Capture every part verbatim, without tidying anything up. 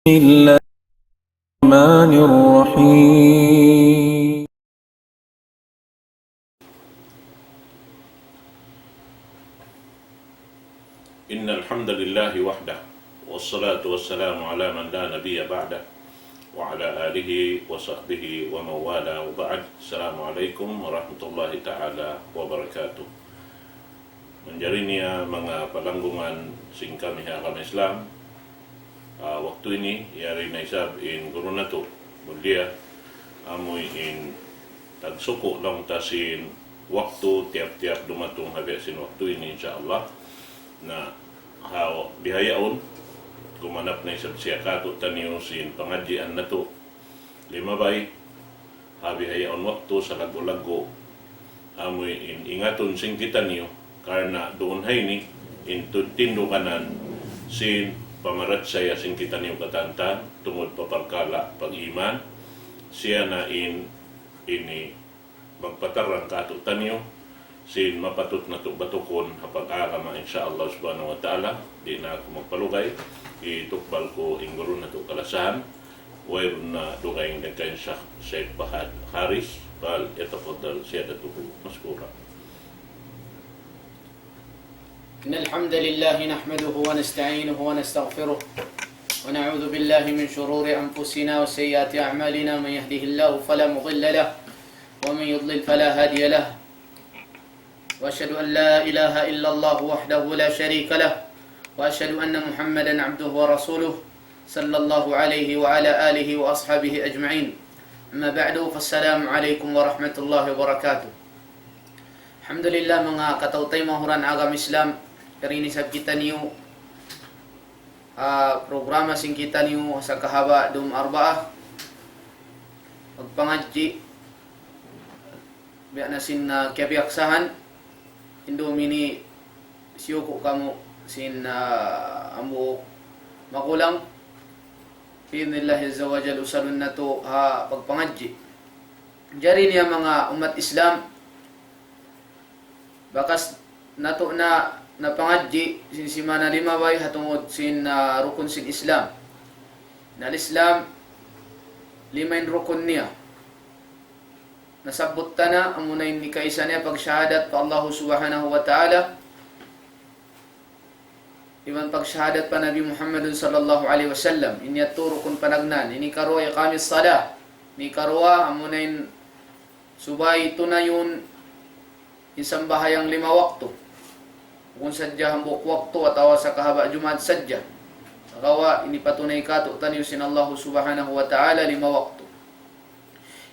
الله الرحمن الرحيم. إن الحمد لله وحده، والصلاة والسلام على من لا نبي بعده، وعلى آله وصحبه ومن والاه، وبعد. السلام عليكم ورحمة الله تعالى وبركاته. Manjari niya manga palanggungan sin kami ha agama Islam, ah, waktu ini, yari na isab in guru natu', mulia, amuin tagsuku' laung ta sin waktu tiyap-tiyap dumatung ha biya' sin waktu ini, insya Allah. Na, ha, bihaun, gumanap na isab siya kātu'niyu sin pangadjian natu'. Limabay, ha bihaun waktu salaggu'-laggu', amuin ingatun sin kitaniyu, karna' duun ha ini, in tu-, tinduganan sin pamarachaya sin kitaniyu katantan, tungud pa parkala' pag-iman, siya na in ini magpatarrang kātu'niyu, sin mapatut natu' batukun ha pag-agama, insya Allah subhanahu wa ta'ala. Di' na aku magpalugay, itukbal ku in guru natu' kalasahan, wayruun na dugaing dayn kan Sheikh Said Fahad Haris, فليتفضل سيادته مشكورا. إن الحمد لله نحمده ونستعينه ونستغفره، ونعوذ بالله من شرور أنفسنا وسيئات أعمالنا. من يهده الله فلا مضل له، ومن يضلل فلا هادي له. وأشهد أن لا إله إلا الله وحده لا شريك له، وأشهد أن محمدا عبده ورسوله، صلى الله عليه وعلى آله وأصحابه أجمعين. أما بعد، فالسلام عليكم ورحمة الله وبركاته. Alhamdulillah, manga kataymanghuran agama Islam, yari na isab kitaniyu, ah, programa sin kitaniyu, sa kahaba' dum Arbaa, pagpangadji', biya' na sin, ah, kiyabiyaksahan, in dum ini siyuku' kamu sin, ah, hambuuk magulang, bi'idhnillahi azza wa jalla, usalun natu' ha pagpangadji'. Jari niya manga ummat Islam, bakas natu' na napangadji' sin simana limabay ha tungud sin, ah, rukun sin Islam. Na al-Islam, lima in rukun niya. Nasabbut ta na, amuna in hikaisa niya pagshahadat pa Allahu subhanahu wa ta'ala, iban pagshahadat pa Nabi Muhammadun sallallahu alayhi wasallam. Ini yadtu rukun panagnaan. Ini hikaruwa, iqamis salah. Ini hikaruwa, amuna in subay tunayun in sambahayang lima waktu. Bukun sadja hambuuk waktu atawa sa kahaba' Jumaat sadja. Sagawa' ini patunay kātu'niyu sin Allahu subhanahu wa ta'ala lima waktu.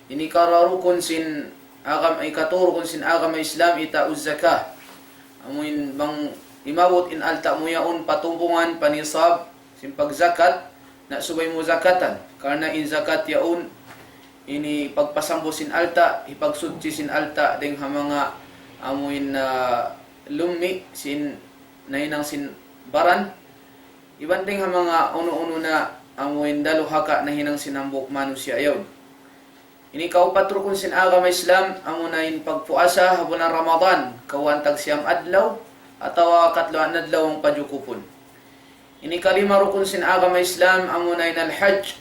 Ini hikaruwa rukun sin agam-, hikatu rukun sin agama Islam, ita'uz zakah. Amuin bang imabut in alta' mu yaun pa tumbungan, pa nisab, sin pagzakat, na subay mu zakatan. Karna' in zakat yaun, ini pagpasambu sin alta', hipagsutsi sin alta', dayng ha manga amuin, ah, lummi', sin nahinang sin baran, iban dayng ha manga unu-unu na amuin daluhaka nahinang sin hambuuk manusiya' yaun. Ini kaupat rukun sin agama Islam, amuna in pagpuasa ha bulan Ramadan, kawhaan tag siyam adlaw, atawa katluan adlaw in pajukupun. Ini kalima rukun sin agama Islam, amuna in al-hajj,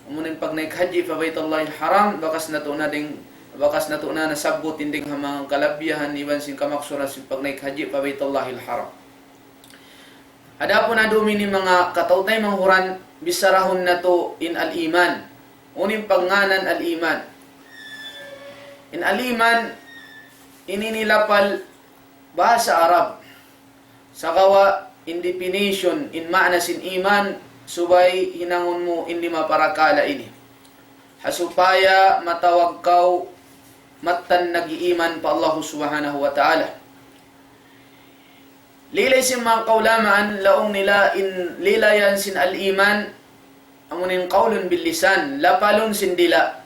amuna in pagnaik hajji pa Baytullahil Haram, bakas natu' na dayng, bakas natu' na nasabbut in dayng ha manga kalabihan, iban sin kamaksuran sin pagnaik hajji pa Baytullahil Haram. Adapun ha dum ini manga kataymanghuran, bicharahun natu' in al-iman. Unu in pagngānan al-iman? In al-iman, ini in lapal bahasa Arab. Sagawa' in definition, in maana sin iman, subay hinangun mu in lima parakala' ini. Ha supaya matawag kaw mattan nag-iiman pa Allahu subhanahu wa ta'ala. Lilay sin manga kaulamaan, laung nila in lilayan sin al-iman, amuin qawlun bil lisan, lapalun sin dila'.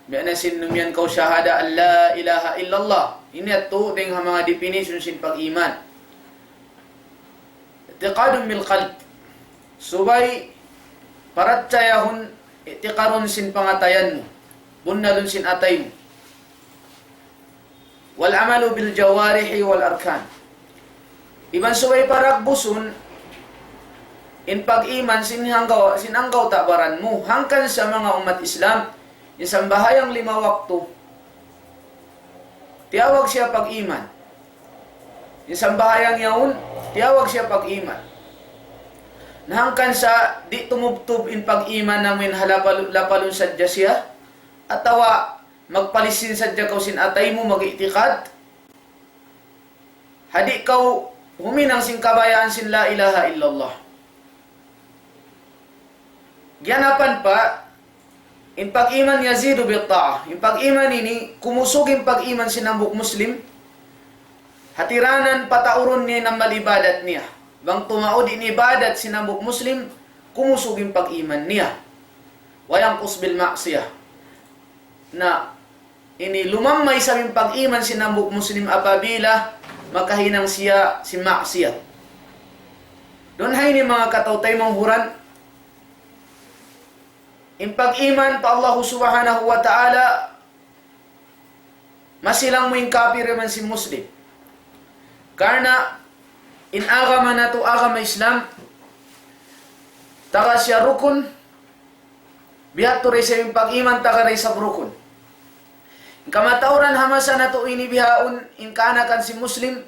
Biya' na sin umiyan kaw shahada an la ilaha illallah. Ini yadtu dayng ha manga definition sin pag-iman. I'tiqadun bil qalb. Subay parachayahun, i'tiqadun sin pangatayan mu. Bunnalun sin atay mu. Wal amalu bil jawarihi wal arkan. Iban subay paragbusun, in pag-iman sin hanggaw-, sin anggawta' baran mu. Hangkan sa manga ummat Islam, in sambahayang lima waktu, tiyawag siya pag-iman. In sambahayang yaun, tiyawag siya pag-iman. Na hangkan sa di' tumubtub in pag-iman amu in ha lapal-, lapalun sadja siya, atawa magpalisin sadja kaw sin atay mu mag-i'tikad, ha di' kaw huminang sin kabayaan sin la ilaha illallah. Giyanapan pa, in pag-iman yazidu bit ta'ah. In pag-iman ini, kumusug in pag-iman sin hambuuk Muslim, hatiranan pataurun niya in amal ibadat niya. Bang tumaud in ibadat sin hambuuk Muslim, kumusug in pag-iman niya. Wa yanqus bil ma'siyah. Na ini lumamma isab in pag-iman sin hambuuk Muslim apabila makahinang siya sin maksiyat. Duun ha ini manga kataw-taymanghuran, in pag-iman pa Allahu Subhanahu wa Ta'ala, masi laung mu in kapir iban sin Muslim. Karna' in agama natu', agama Islam, taga siya rukun, biya' tuud da isab in pag-iman taga da isab rukun. In kamatauran ha masa natu' ini bihaun, in kaanakan sin Muslim,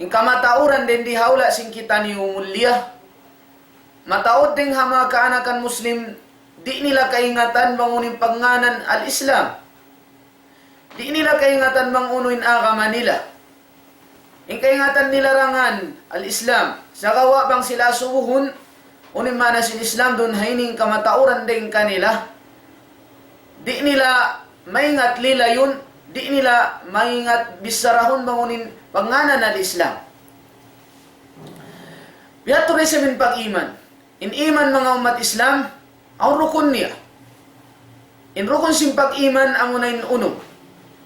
in kamatauran dayn di ha hula' sin kitaniyu mulliya, mataud dayn ha manga kaanakan Muslim, di' nila kaingatan bang unu in pagngānan al-Islam. Di' nila kaingatan bang unu in agama nila. In kaingatan nila ra ngan al-Islam. Sagawa' bang sila asubuhun, unu in maana sin Islam duun ha ini, in kamatauran dayn kanila, di' nila maingat lilayun, di' nila maingat bissarahun bang unu in pagngānan al-Islam. Biya' tuud da isab in pag-iman. In iman, manga ummat Islam, awn rukun niya. In rukun sin pag-iman amuna in unum.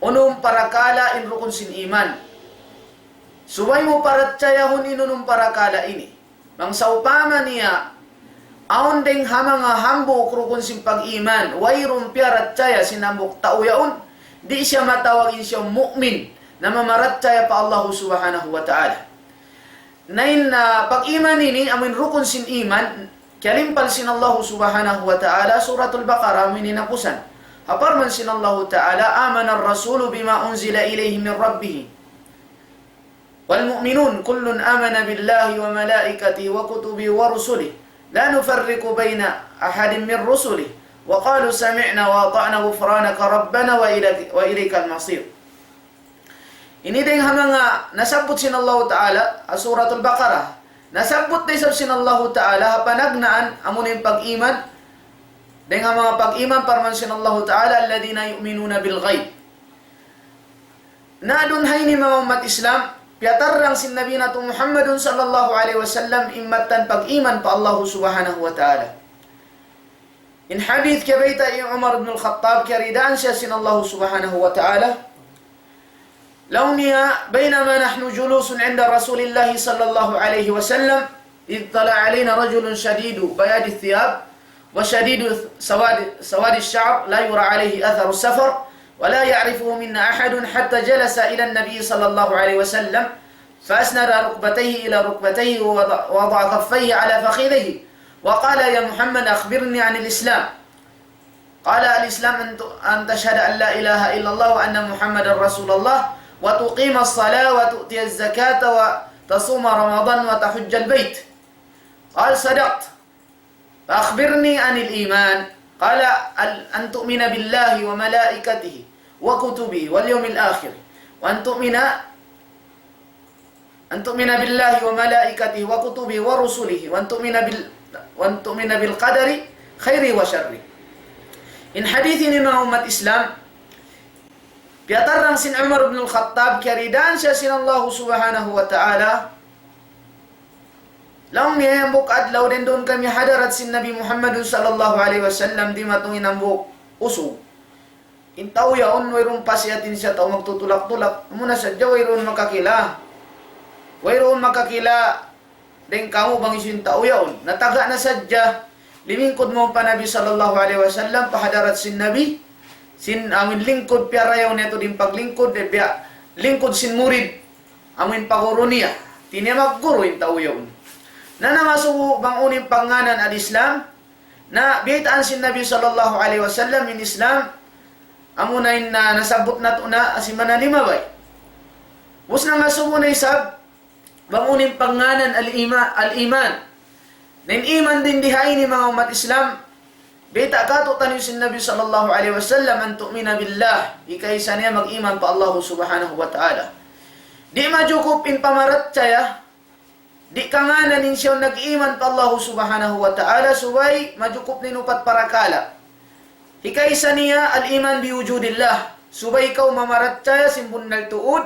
Unum parakala' in rukun sin iman. Subay mu parachayahun in unum parakala' ini. Bang sawpama niya, awn dayng ha manga hambuuk rukun sin pag-iman, wayruun piyarachaya sin hambuuk tau yaun, di' siya matawag in siya mu'min, na mamarachaya pa Allahu Subhanahu wa Ta'ala. Na in, ah, pag-iman ini, amuin rukun sin iman, kiyalimpal sin Allahu Subhanahu wa Ta'ala, Suratul Baqarah, amuin hinapusan. Ha parman sin Allahu Ta'ala, آمن الرسول بما أنزل إليه من ربه والمؤمنون كل آمن بالله وملائكته وكتبه ورسله لا نفرق بين أحد من رسله وقالوا سمعنا وأطعنا غفرانك ربنا وإليك، وإليك المصير. Ini dayng ha manga nasabbut sin Allahu Ta'ala, ha Suratul Baqarah. Nasabbut da isab sin Allahu Ta'ala, ha panagnaan, amuna in pag-iman. Dayng ha manga pag-iman, parman sin Allahu Ta'ala, الذين يؤمنون بالغيب. Na duun ha ini manga ummat Islam, piyatarrang sin Nabi natu' Muhammadun sallallahu alayhi wasallam in mattan pag-iman pa Allahu Subhanahu wa Ta'ala. In hadith kiyabayta' hi Umar ibn al-Khattab, kiyaridaan siya sin Allahu Subhanahu wa Ta'ala. Laung niya, بينما نحن جلوس عند رسول الله صلى الله عليه وسلم إذ طلع علينا رجل شديد بياض الثياب وشديد سواد، سواد الشعر لا يرى عليه أثر السفر ولا يعرفه منا أحد حتى جلس إلى النبي صلى الله عليه وسلم فأسند ركبتيه إلى ركبتيه ووضع، ووضع كفيه على فخذيه وقال: يا محمد، أخبرني عن الإسلام. قال: الإسلام أن ت-، أن تشهد أن لا إله إلا الله وأن محمدا رسول الله وتقيم الصلاة وتؤتي الزكاة وتصوم رمضان وتحج البيت. قال: صدقت. فأخبرني عن الإيمان. قال: ال-، أن تؤمن بالله وملائكته وكتبه واليوم الآخر وأن تؤمن أن تؤمن بالله وملائكته وكتبه ورسله وأن تؤمن بال-، وأن تؤمن بالقدر خيره وشره. In hadith ini manga ummat Islam, piyatarrang sin Umar ibn al-Khattab, kiyaridaan siya sin Allahu Subhanahu wa Ta'ala. Laung niya, hambuuk adlaw dayn duun kami ha hadarat sin Nabi Muhammadun sallallahu alayhi wasallam, dimatung in hambuuk usug. In tau yaun, wayruun pa siya tin siya tau magtutulak-tulak. Amuna sadja wayruun makakila. Wayruun makakila dayn kāmu' bang hisiyu in tau yaun. Nataga' na sadja. Limingkud mawn pa Nabi sallallahu alayhi wasallam, pa hadarat sin Nabi. Sin amuin lingkud, piyarayaw niya tuud in paglingkud, eh, biya' lingkud sin murid. Amuin paguru niya. Di' niya magguru in tau yaun. Na nangasubu bang unu in pagngānan al-Islam, na biyaytaan sin Nabi sallallahu alayhi wasallam in Islam, amuna in na nasabbut natu' na simana limabay. Ubus nangasubu na isab, bang unu in pagngānan al-ima-, al-iman. Na in iman dayn di ha ini manga ummat Islam, biyayta' kātu'niyu sin Nabi sallallahu alayhi wasallam, أن تؤمن بالله, hikaisa niya mag-iman pa Allah subhanahu wa ta'ala. Di' majukup in pamarachaya, di' kangānan in siya nag-iman pa Allah subhanahu wa ta'ala, subay majukup in upat parakala'. Hikaisa niya الإيمان بوجود الله, subay kaw mamarachaya sin bunnal tuud,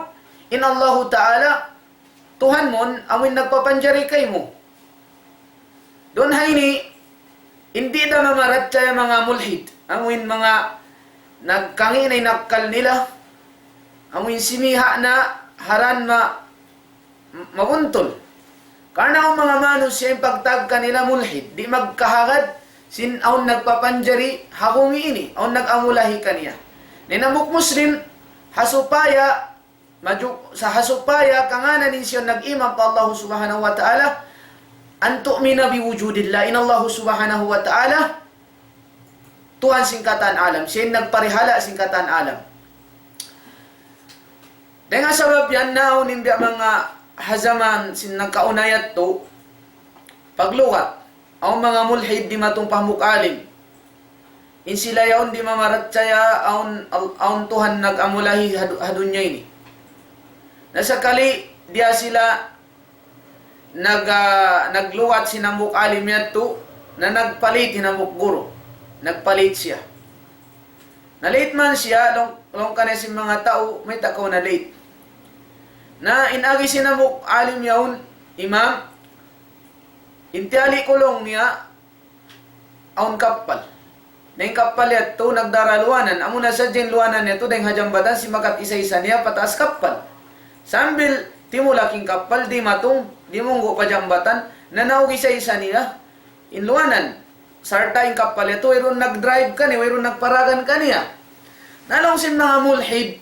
in Allahu ta'ala, Tuhan mu, amuin nagpapanjari kaymu. Duun ha ini, di' da mamarachaya manga mulhid, amuin manga nagkangi' na in akkal nila, amuin simiha' na haran ma-, mabuntul. Karna' awn manga manusiya' in pagtawag kanila mulhid, di' magkahagad sin awn nagpapanjari ha bumi ini, awn nag-amulahi kaniya. Na in hambuuk Muslim, ha supaya maju-, sa-, ha supaya kangānan in siya nag-iman pa Allah subhanahu wa ta'ala, أن تؤمن بوجود الله, in Allah subhanahu wa ta'ala, Tuhan sin katan alam, siya in nagparihala' sin katan alam. Dayn ha sabab yan, naawn in biya' manga ha jaman sin nakauna yadtu, paglugat, awn manga mulhid dimatung pa hambuuk alim. In sila yaun di' mamarachaya awn, awn Tuhan nag-amulahi ha du-, ha dunya ini. Na sakali diya sila nag-, ah, naglugat sin hambuuk alim yadtu, na nagpalit in hambuuk guru. Nagpalit siya. Na late man siya, laung, laung kaniya sin manga tau, "Mayta' kaw na late?" Na in agi sin hambuuk alim yaun, imam, in tiyali' ku laung niya, awn kappal. Na in kappal yadtu nagdara luwanan. Amuna sadja in luwanan yadtu dayn ha jambatan, simakat isa-isa niya pataas kappal. Sambil timulak in kappal, dimatung, dimunggu' pa jambatan, na naug isa-isa niya in luwanan. Sarta' in kappal yadtu, wayruun nag-drive kaniya, wayruun nagparagan kaniya. Na laung sin manga mulhid,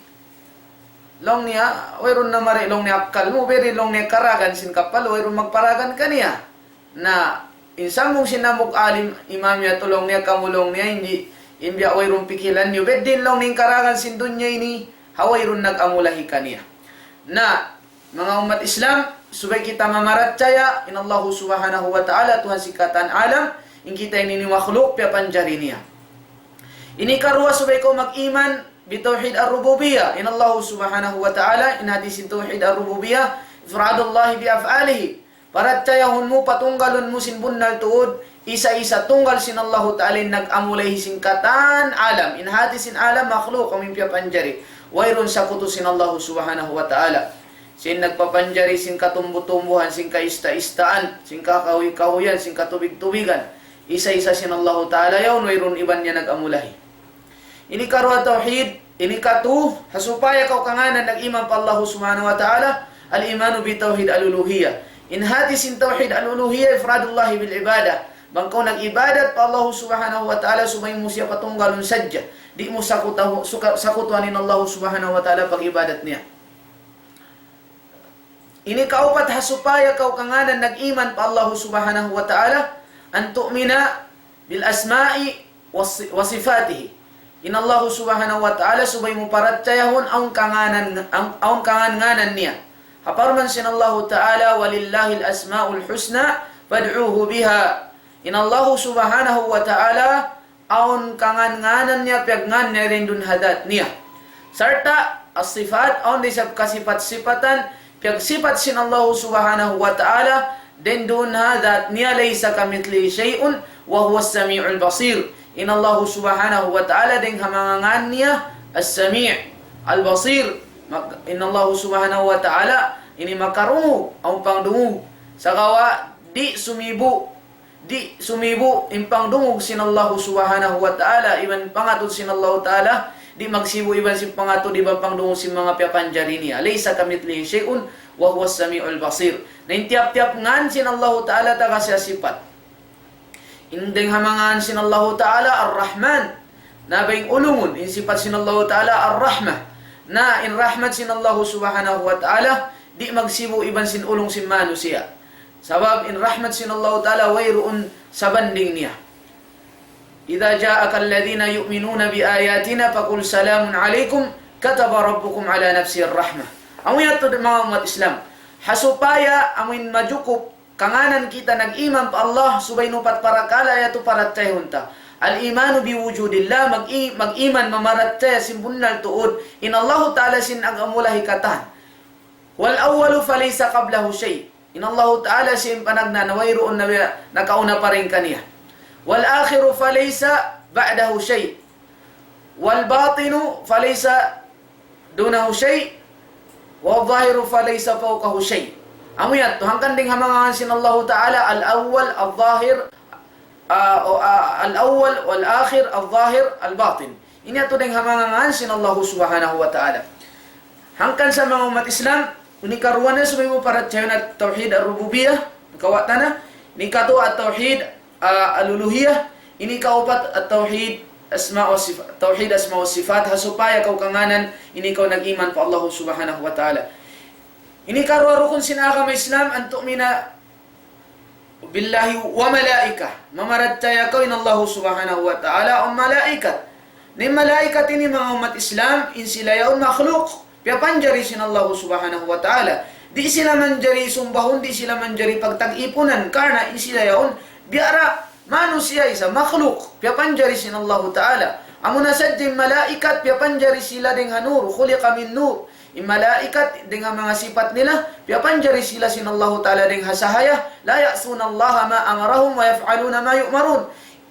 laung niya, "Wayruun na mari," laung niya, "akkal mu, biyadiin," laung niya, "karagan sin kappal, wayruun magparagan kaniya." Na in sambung sin hambuuk alim, imam yadtu, laung niya, "Kamu," laung niya, "in di', in biya' wayruun pikilan niyu, biyadiin," laung niya, "in karagan sin dunya ini ha wayruun nag-amulahi kaniya." Na, manga ummat Islam, subay kita mamarachaya in Allahu subhanahu wa ta'ala, Tuhan sin katan alam, in kita ini makhluk, piyapanjari niya. Ini karuwa, subay kaw mag-iman بتوحيد الربوبية, in Allahu subhanahu wa ta'ala, in hati sin توحيد الربوبية, إفراد الله بأفعاله. Parachayahun mu, patunggalun mu sin bunnal tuud, isa-isa tunggal sin Allahu ta'ala in nag-amulahi sin katan alam. In hati sin alam makhluk, amu in piyapanjari. Wayruun sakutu sin Allahu subhanahu wa ta'ala. Sin nagpapanjari sin katumbu-tumbuhan, sin kaista-istaan, sin kakahuy-kahuyan, sin katubig-tubigan. Isa-isa sin Allahu ta'ala yaun, wayruun iban niya nag-amulahi. Ini karuwa tawhid, ini katu, ha supaya kaw kangānan nag-iman pa Allahu subhanahu wa ta'ala, الإيمان بتوحيد الألوهية. In hati sin tawhid al-uluhiyya, إفراد الله بالعبادة. Bang kaw nag-ibadat pa Allahu subhanahu wa ta'ala, subay mu siya patunggalun sadja. Di' mu sakutu-, suka-, sakutuan in Allahu subhanahu wa ta'ala pag-ibadat niya. Ini kaupat ha supaya kaw kangānan nag-iman pa Allahu subhanahu wa ta'ala, أن تؤمن بالأسماء وص-، وصفاته. In Allahu subhanahu wa ta'ala subay mu parachayahun awn kangānan, awn, awn kangān-ngānan niya. Ha parman sin Allahu ta'ala, ولله الأسماء الحسنى فادعوه بها. In Allahu subhanahu wa ta'ala awn kangān-ngānan niya, piyagngān niya dayn duun ha dhat niya. Sarta' as-sifat, awn da isab kasipat-sipatan, piyagsipat sin Allahu subhanahu wa ta'ala, dayn duun ha dhat niya, ليس كمثله شيء وهو السميع البصير. In Allahu subhanahu wa ta'ala, dayn ha manga ngān niya, As-Sami', Al-Basir. Mak-, in Allahu subhanahu wa ta'ala, ini makarungug, awn pangdungug. Sagawa', di' sumibu', di' sumibu' in pangdungug sin Allahu subhanahu wa ta'ala, iban pangatud sin Allahu ta'ala, di' magsibu' iban sin pangatud iban pangdungug sin manga piyapanjari niya. ليس كمثله شيء وهو السميع البصير. Na in tiyap-tiyap ngān sin Allahu ta'ala taga siya sipat. In dayn ha manga ngān sin Allahu ta'ala, Ar-Rahman. Na bang ulungun, in sipat sin Allahu ta'ala, Ar-Rahmah. Na in rahmat sin Allahu subhanahu wa ta'ala, di' magsibu' iban sin ulung sin manusiya'. Sabab in rahmat sin Allahu Ta'ala wayruun sabanding niya. إذا جاءك الذين يؤمنون بآياتنا فقل سلام عليكم كتب ربكم على نفسه الرحمة. Amu yadtu manga ummat Islam. Ha supaya amuin majukup kangānan kita nag-iman pa Allah, subay in upat parakala' yadtu parachayahun ta. الإيمان بوجود الله, mag-i-, mag-iman mamarachaya sin bunnal tuud. In Allahu Ta'ala sin ag-, amula ha katan. والأول فليس قبله شيء. In Allahu Ta'ala sin panagnaan, wayruun na biya' nakauna pa dayn kaniya. والآخر فليس بعده شيء. والباطن فليس دونه شيء. والظاهر فليس فوقه شيء. Amu yadtu, hangkan dayn ha manga ngan sin Allahu Ta'ala, الأول، الظاهر, ah, o, ah, الأول والآخر، الظاهر، الباطن. Ini yadtu dayn ha manga ngan sin Allahu Subhanahu wa Ta'ala. Hangkan sa manga ummat Islam, ini karuwa niya subay mu parachayahun at-tawhid ar-rububiyyah, kawa' ta na, ini katu' at-tawhid, ah, al-uluhiyyah, ini kaupat at-tawhid asma wa sifat, tawhid asma wa sifat, ha supaya kaw kangānan, ini kaw nag-iman pa Allah Subhanahu wa Ta'ala. Ini karuwa rukun sin agama Islam, أن تؤمن بالله وملائكته. Mamarachaya kaw in Allah Subhanahu wa Ta'ala awn malaikat. Na in malaikat ini manga ummat Islam, in sila yaun makhluk, piyapanjari sin Allah Subhanahu wa Ta'ala. Di' sila manjari sumbahun, di' sila manjari pagtag-ipunan, karna' in sila yaun, biya' da manusiya' isab, makhluk, piyapanjari sin Allah Ta'ala. Amuna sadja in malaikat, piyapanjari sila dayn ha nur, خلق من نور. In malaikat, dayn ha manga sipat nila, piyapanjari sila sin Allahu Ta'ala dayn ha sahaya, لا يعصون الله ما أمرهم ويفعلون ما يؤمرون.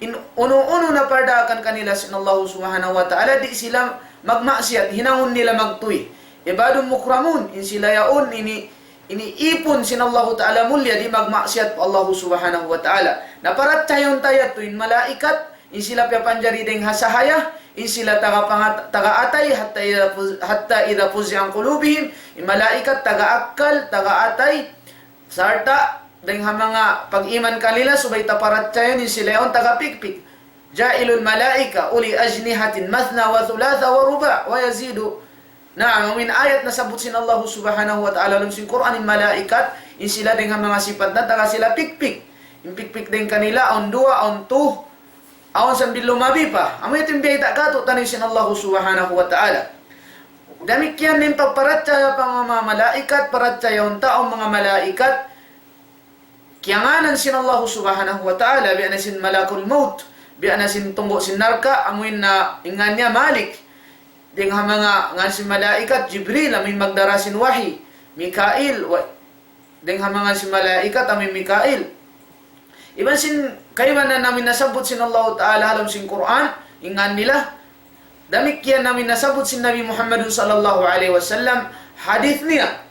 In unu-unu na pardaakan kanila sin Allahu Subhanahu wa Ta'ala, di' sila magmaksiyat, hinangun nila magtuy. عباد مكرمون, in sila yaun, ini, ini ipun sin Allahu Ta'ala mulliya, di' magmaksiyat pa Allahu Subhanahu wa Ta'ala. Na parachayahun ta yadtu in malaikat, in sila piyapanjari dayn ha sahaya, in sila taga pangat-, taga atay, حتى إذا فز-، حتى إذا فزع عن قلوبهم, in malaikat taga akkal, taga atay, sarta' dayn ha manga pag-iman kanila, subay ta parachayahun in sila yaun taga pikpik. جاعل الملائكة أولي أجنحة مثنى وثلاث ورباع ويزيد. Naam, amuin ayat nasabbut sin Allah Subhanahu wa Ta'ala ha lawm sin Qur'an in malaikat, in sila dayn ha manga sipat na taga sila pikpik. In pikpik dayn kanila, awn duwa, awn tu, awn sambil lumabi pa. Amu yadtu in biyayta' kātu'niyu sin Allah Subhanahu wa Ta'ala. Damikkiyan in pagparachaya pa manga malaikat, parachayahun ta awn manga malaikat, kiyangānan sin Allah Subhanahu wa Ta'ala, biya' na sin Malakul Maut, biya' na sin tunggu' sin narka', amuin na in ngān niya Malik. Dayn ha manga ngān sin malaikat, Jibril, amuin magdara sin wahi. Mikail, wa-, dayn ha manga sin malaikat, amuin Mikail. Iban sin kaibanan amuin nasabbut sin Allah Ta'ala ha lawm sin Qur'an, in ngān nila. Damikkiyan amuin nasabbut sin Nabi Muhammadun sallallahu alayhi wasallam, hadith niya.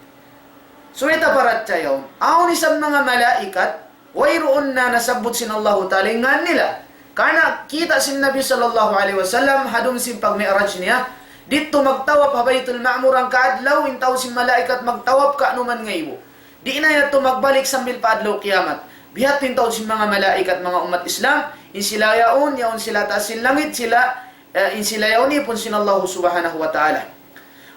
Subay ta parachayahun. Awn isab manga malaikat, wayruun na nasabbut sin Allahu Ta'ala in ngān nila. Karna' kita' sin Nabi sallallahu alayhi wasallam, ha dum sin pag-mi'raj niya, didtu magtawaf ha Baytul Ma'mur hangka adlaw, in tau sin malaikat magtawaf ka'numan ngaibu. Di' na yadtu magbalik sambil pa adlaw kiyamat. Biya' ha yan in tau sin manga malaikat, manga ummat Islam, in sila yaun, yaun sila taas sin langit, sila, eh, in sila yaun ipun sin Allah Subhanahu wa Ta'ala.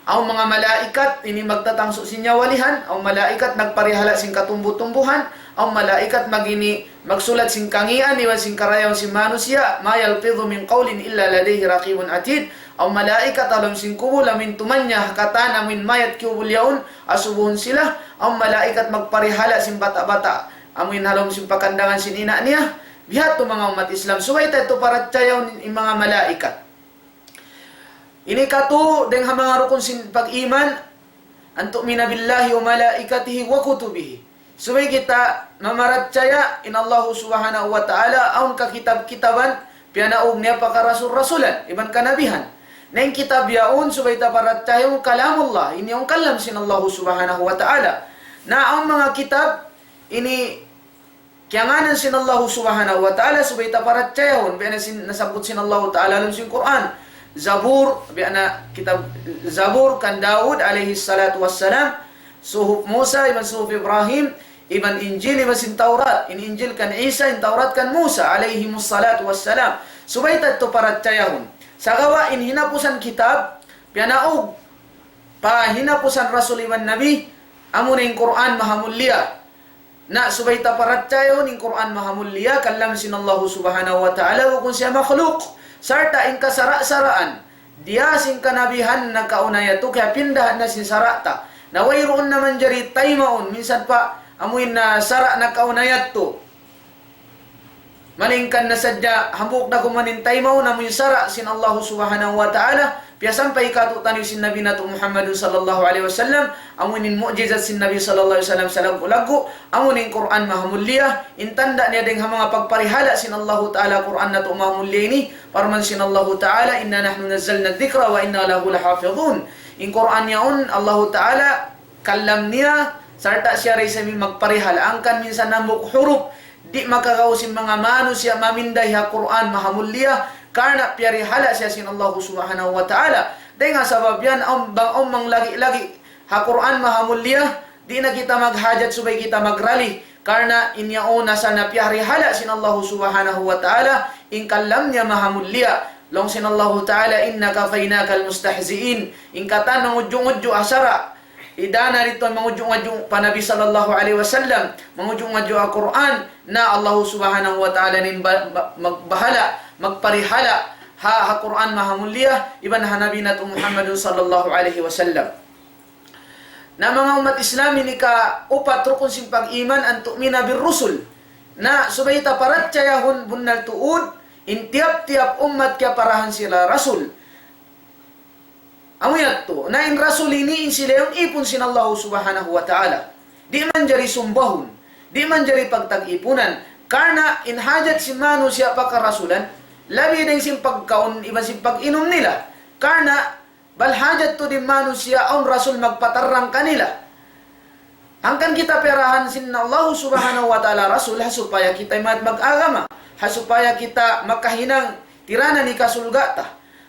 Awn manga malaikat, ini magtatangsu' sin nyawalihan, awn malaikat nagparihala' sin katumbu-tumbuhan, awn malaikat mag-ini, magsulat sin kangīan, iban sin karayawan sin manusiya', ما يلفظ من قول إلا لديه رقيب عتيد. Awn malaikat ha lawm sin kubul, amuin tumanya ha katan, amuin mayat kiyubul yaun, asubuhun sila, awn malaikat magparihala' sin bata'-bata', amuin ha lawm sin pakandangan sin ina' niya, biya' ha yan manga ummat Islam, subay ta yadtu parachayahun in manga malaikat. Ini katu', dayn ha manga rukun sin pag-iman, أن تؤمن بالله وملائكته وكتبه. Subay kita mamarachaya in Allah Subhanahu wa Ta'ala awn kakitab-kitaban, piyanaug niya pa karasul-rasulan, iban kanabihan. Na in kitab yaun subay ta parachayahun kalamullah, ini awn kalam sin Allah Subhanahu wa Ta'ala. Na awn manga kitab, ini kiyangānan sin Allah Subhanahu wa Ta'ala, subay ta parachayahun, biya' na sin, nasabbut sin Allah Ta'ala ha lawm sin Qur'an. Zabur, biya' na kitab Zabur kan Daud alayhi salatu wassalam, Suhuf Musa, iban Suhuf Ibrahim, iban Injil, iban sin Taurat. In Injil kan Isa, in Taurat kan Musa, alayhimus salatu wassalam. Subay ta yadtu parachayahun. Sagawa' in hinapusan kitab, piyanaug pa hinapusan rasul iban nabi, amuna in Qur'an mahamulliya. Na subay ta parachayahun in Qur'an mahamulliya, kalam sin Allahu Subhanahu wa Ta'ala, bukun siya makhluk. Sarta' in kasara'-saraan, diya sin kanabihan nakauna yadtu, kiyapindahan na sin sara' ta. Na wayruun na manjari taymaun, minsan pa amuin na sara' nakauna yadtu. Malayngkan na sadja, hambuuk da kuman in taymaun, amuin sara' sin Allahu Subhanahu wa Ta'ala, piyasampay kātu'niyu sin Nabi natu' Muhammadun sallallahu alayhi wasallam, amuin mu'jizat sin Nabi sallallahu alayhi wasallam salaggu'-laggu', amuin Qur'an mahamulliya, in tanda' niya dayng ha manga pagparihala' sin Allahu Ta'ala Qur'an natu' mahamulliya ini, parman sin Allahu Ta'ala, إنا نحن نزلنا الذكر وإنا له لحافظون. In Qur'an yaun, Allahu Ta'ala, kalam niya, sarta' siya da isab in magparihala'. Hangkan minsan hambuuk hurup, di' makagaus in manga manusiya' maminday ha Qur'an mahamulliya, karna' piyarihala' siya sin Allahu Subhanahu wa Ta'ala. Dayng ha sabab yan, awn, bang awn manglagi'-lagi' ha Qur'an mahamulliya, di' na kita maghajat subay kita magrali. Karna' in yaun asal na piyarihala' sin Allahu Subhanahu wa Ta'ala, in kalam niya mahamulliya. Laung sin Allahu Ta'ala, إنا كفيناك المستهزئين. In katan mangudju'-ngudju' ha sara'. Idana didtu mangudju'-ngudju' pa Nabi sallallahu alayhi wasallam, mangudju'-ngudju' ha Qur'an, na Allahu Subhanahu wa Ta'ala in ba-, ba-, magbahala', magparihala', ha, ha Qur'an mahamulliya, iban ha Nabi natu' Muhammadun sallallahu alayhi wasallam. Na manga ummat Islam, ini kaupat rukun sin pag-iman, أن تؤمن بالرسل. Na subay ta parachayahun bunnal tuud, in tiyap-tiyap ummat kiyaparahan sila rasul. Amu yadtu, na in rasul ini in sila yaun ipun sin Allahu Subhanahu wa Ta'ala. Di' manjari sumbahun, di' manjari pagtag-ipunan. Karna' in hajat sin manusiya' pa karasulan, labi dayng sin pagkaun iban sin pag-inum nila. Karna' bal hajat tuud in manusiya' awn rasul magpatarrang kanila. Hangkan kita piyarahan sin Allahu Subhanahu wa Ta'ala rasul, ha supaya kita imat mag-agama, ha supaya kita makahinang tiranan hikasulga' ta.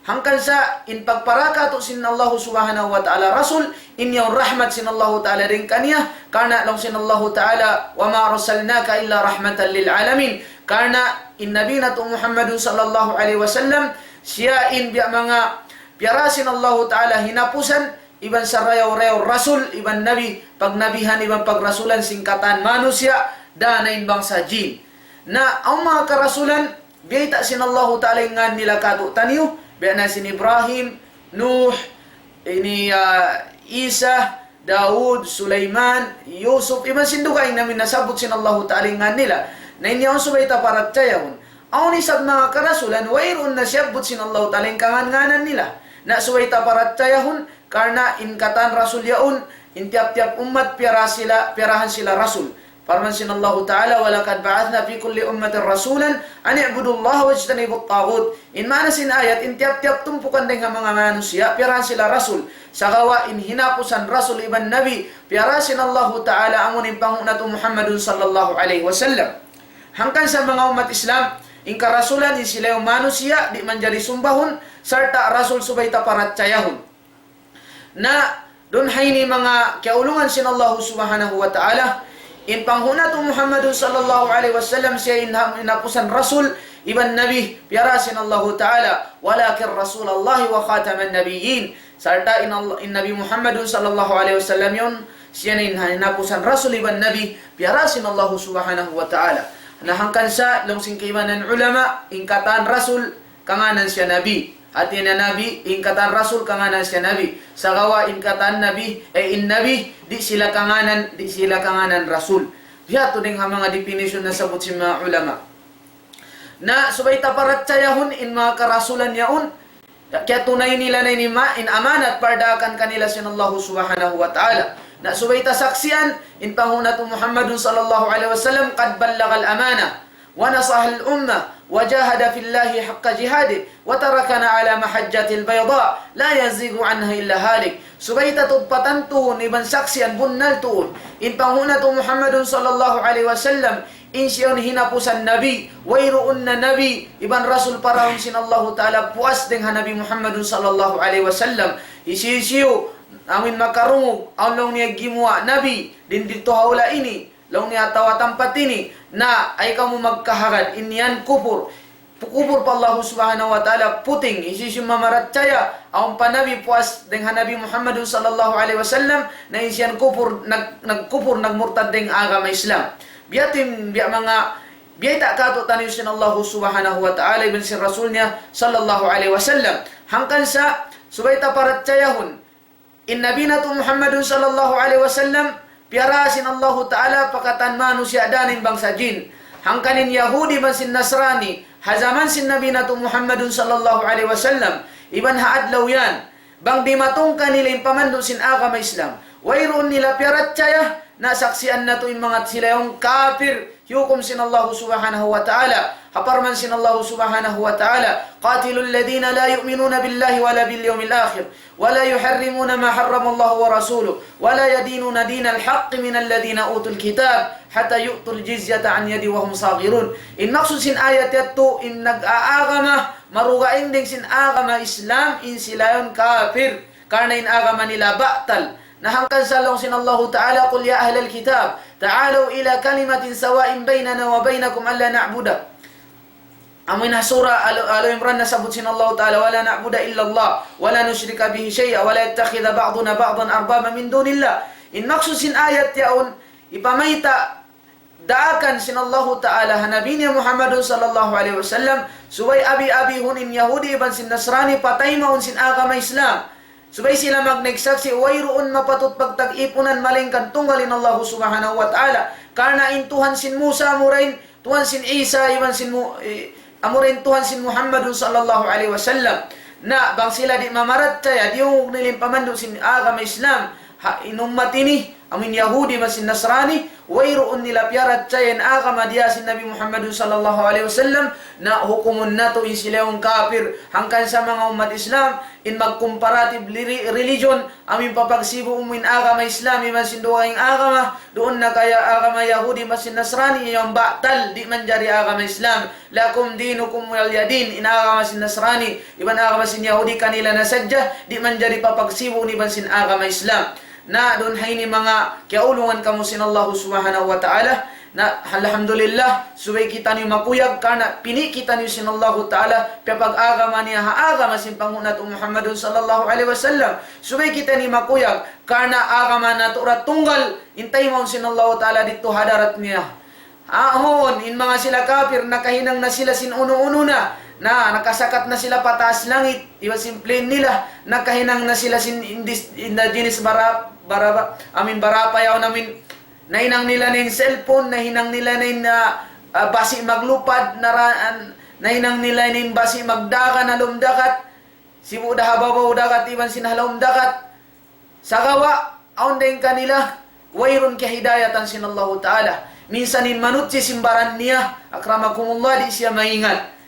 Hangkan sa in pagpara katu' sin Allahu Subhanahu wa Ta'ala rasul, in yaun rahmat sin Allahu Ta'ala dayng kaniya, karna' laung sin Allahu Ta'ala, وما أرسلناك إلا رحمة للعالمين. Karna' in Nabi natu' Muhammadun sallallahu alayhi wasallam, siya in biya' manga piyara sin Allahu Ta'ala hinapusan, iban sarayaw-rayaw rasul, iban nabi, pagnabihan, iban pagrasulan sin katan manusiya', dayn ha bangsa jin. Na, awn manga karasulan, biyayta' sin Allahu Ta'ala in ngan nila katu'taniyu, biya' na sin Ibrahim, Nuh, ini, ah, Isa, Daud, Sulaiman, Yusuf, iban sin dugaing na amuin nasabbut sin Allahu Ta'ala in ngan nila. Na in yaun subay ta parachayahun. Awn isab manga karasulan, wayruun na siyabbut sin Allahu Ta'ala in kangan-nganan nila. Na subay ta parachayahun, karna' in katan rasul yaun, in tiyap-tiyap ummat piyara sila, piyarahan sila rasul. Parman sin Allahu Ta'ala, ولقد بعثنا في كل أمة رسولا أن اعبدوا الله واجتنبوا الطاغوت. In maana sin ayat, in tiyap-tiyap tumpukan dayng ha manga manusiya', piyarahan sila rasul. Sagawa' in hinapusan rasul iban nabi, piyara sin Allahu Ta'ala amun in panghu' natu' Muhammadun sallallahu alayhi wasallam. Hangkan sa manga ummat Islam, in karasulan in sila yaun manusiya', di' manjari sumbahun, sarta' rasul subay ta parachayahun. Na, duun ha ini manga kiyaulungan sin Allahu Subhanahu wa Ta'ala, in panghu' natu' Muhammadun sallallahu alayhi wasallam siya in ha-, hinapusan rasul iban nabi, piyara sin Allahu Ta'ala, ولكن رسول الله وخاتم النبيين. Sarta' in Allah, in Nabi Muhammadun sallallahu alayhi wasallam yaun, siya in hinapusan rasul iban nabi, piyara sin Allahu Subhanahu wa Ta'ala. Na hangkan sa, laung sin kaibanan ulama, in katan rasul, kanganan siya nabi. Hati niya nabi, in katan rasul, kanganan siya nabi. Sagawa' in katan nabi, eh, in nabi, di' sila kanganan, di' sila kanganan rasul. Biya' ha yan dayng ha manga definition nasabbut sin manga ulama. Na subay ta parachayahun in manga karasulan yaun, kiyatunay nila na ini ma-, in amanat pardaakan kanila sin Allahu Subhanahu wa Ta'ala. Na subay ta saksian, in panghu' natu' Muhammadun sallallahu alayhi wasallam, قد بلغ الأمانة ونصح الأمة وجاهد في الله حق جهاده وتركنا على محجة البيضاء لا يزيغ عنها إلا هالك. Subay ta tuud patantuhun iban saksian bunnal tuud. In panghu' natu' Muhammadun sallallahu alayhi wasallam, in siya yaun hinapusan nabi, wayruun na nabi, iban rasul paraun sin Allahu Ta'ala puas dayng ha Nabi Muhammadun sallallahu alayhi wasallam. Hisiyu-siyu, amuin makarungug, awn laung niya gimuwa' nabi, dayn didtu ha hula' ini, laung niya atawa tampat ini, na ayaw kamu magkahagad, in yan kupur. Kubul pa Allah Subhanahu wa Ta'ala puting, hisiyu-siyu in mamarachaya awn pa nabi puas dayn ha Nabi Muhammadun sallallahu alayhi wasallam, na in siya kupur, nag-, nagkupur, nagmurtad dayn ha agama Islam. Biya' tuud in, biya' manga, biya' ta katu' taniyu sin Allah Subhanahu wa Ta'ala, iban sin Rasul niya sallallahu alayhi wasallam. Hangkan sa, subay ta parachayahun, in Nabi natu' Muhammadun sallallahu alayhi wasallam, piyara sin Allahu Ta'ala pa katan manusiya' dayn ha bangsa jin. Hangkan in Yahudi iban sin Nasrani, ha jaman sin Nabi natu' Muhammadun sallallahu alayhi wasallam, iban ha adlaw yan, bang dimatung kanila in pamandu' sin agama Islam, wayruun nila piyarachaya, na saksian natu' in manga sila yan kafir, hiyukum sin Allah Subhanahu wa Ta'ala. Ha parman sin Allah Subhanahu wa Ta'ala, قاتلوا الذين لا يؤمنون بالله ولا باليوم الآخر ولا يحرمون ما حرم الله ورسوله ولا يدينون دين الحق من الذين أوتوا الكتاب حتى يعطوا الجزية عن يد وهم صاغرون. In maksud sin ayat yadtu, in nag-aagama, marugaing dayn sin agama Islam, in sila yan kafir. Karna' in agama nila batal. Na hangkan sa laung sin Allahu Ta'ala, قل يا أهل الكتاب تعالوا إلى كلمة سواء بيننا وبينكم ألا نعبد. Amu in ha sura Al-, Al Imran nasabbut sin Allahu Ta'ala, ولا نعبد إلا الله ولا نشرك به شيئا ولا يتخذ بعضنا بعضا أربابا من دون الله. In maksud sin ayat yaun, hipamayta' daakan sin Allahu Ta'ala ha Nabi niya Muhammadun sallallahu alayhi wasallam, subay abi-abihun in Yahudi iban sin Nasrani pa taymaun sin agama Islam. Subay sila magnaik saksi', wayruun mapatut pagtag-ipunan malaingkan tunggal in Allahu Subhanahu wa Ta'ala. Karna' in Tuhan sin Musa, amura in Tuhan sin Isa, iban sin Mu-, eh, amura in Tuhan sin Muhammadun sallallahu alayhi wasallam. Na bang sila di' mamarachaya, diyungug nila in pamandu' sin agama Islam, ha, in ummat ini, amu in Yahudi iban sin Nasrani, wayruun nila piyarachaya in agama diyā sin Nabi Muhammadun sallallahu alayhi wasallam, na hukumun natu' in sila yan kafir. Hangkan sa manga ummat Islam, in mag-comparative li-, religion, amu in papagsibu' mu in agama Islam iban sin dugaing agama, duun na kaya agama Yahudi iban sin Nasrani, yan batal, di' manjari agama Islam. لكم دينكم ولي دين. In agama sin Nasrani iban agama sin Yahudi kanila na sadja, di' manjari papagsibu' iban sin agama Islam. Na duun ha ini manga kiyaulungan kamu sin Allahu Subhanahu wa Ta'ala. Na alhamdulillah, subay kitaniyu makuyag, karna' pini' kitaniyu sin Allahu Ta'ala, piyapag-agama niya ha agama sin panghu' natu' Muhammadun sallallahu alayhi wasallam. Subay kitaniyu makuyag, karna' agama natu' ra tunggal, in taymaun sin Allahu Ta'ala didtu ha hadarat niya. Ahun, in manga sila kafir, nakahinang na sila sin unu-unu na. Na, nakasakat na sila pataas langit, iban sin plane nila, nakahinang na sila sin indis-, indigenous bara-, bara-, amin barapa yaun amin. Nahinang nila na in cellphone, nahinang nila na in, ah, ah, basi' maglupad, nara-, an-, nahinang nila na in basi' magdagan ha lawm dagat, sibu' da ha babaw dagat, iban sin ha lawm dagat. Sagawa', awn dayn kanila, wayruun kiyahidayatan sin Allahu Ta'ala. Minsan in manutsi sin baran niya, akramakumullah, di' siya maingat.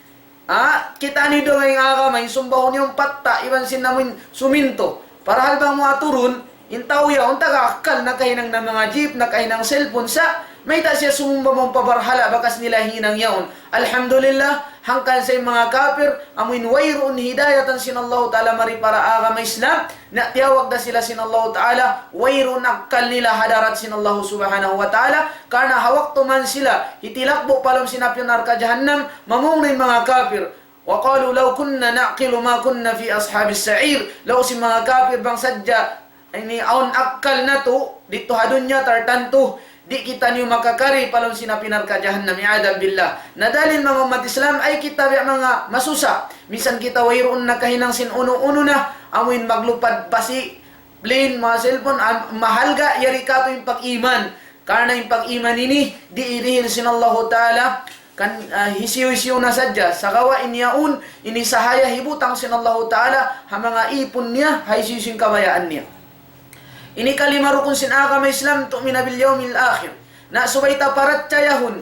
Ha? Kita' niyu dugaing agama, in sumbahun niya in patta', iban sin amuin suminto. Parahal bang mu aturun, in tau yaun taga akkal, nakahinang na manga jeep, nakahinang cellphone, sa' mayta' siya sumumba mawn pa barhala', bakas nila hinang yaun. Alhamdulillah, hangkan sa in manga kafir, amuin wayruun hidayatan sin Allahu Ta'ala mari para agama Islam, na tiyawag da sila sin Allahu Ta'ala, wayruun akkal nila ha hadarat sin Allahu Subhanahu wa Ta'ala, karna' ha waktu man sila hitilakbu' pa lawm sin api narka' jahannam, mamung na in manga kafir. وقالوا لو كنا نعقل ما كنا في أصحاب السعير. Laung sin manga kafir, bang sadja ini awn akkal natu', didtu ha dunya tartantu, di' kitaniyu makakari pa lawm sin api narka' jahannam, iyadhan billah. Na dalil manga ummat Islam, ay kita biya' manga masusa. Minsan kita wayruun nakahinang sin unu-unu na, amuin maglupad basi', plane, manga cellphone, am-, mahalga', yari katu' in pag-iman. Karna' in pag-iman ini, di' dihil sin Allahu Ta'ala, kan, ah, hisiyu-hisiyu na sadja. Sagawa' in yaun, ini sahaya hibutang sin Allahu Ta'ala, ha manga ipun niya, ha hisiyu-hisiyu in kabayaan niya. Ini kalima rukun sin agama Islam, تؤمن باليوم الآخر. Na subay ta parachayahun,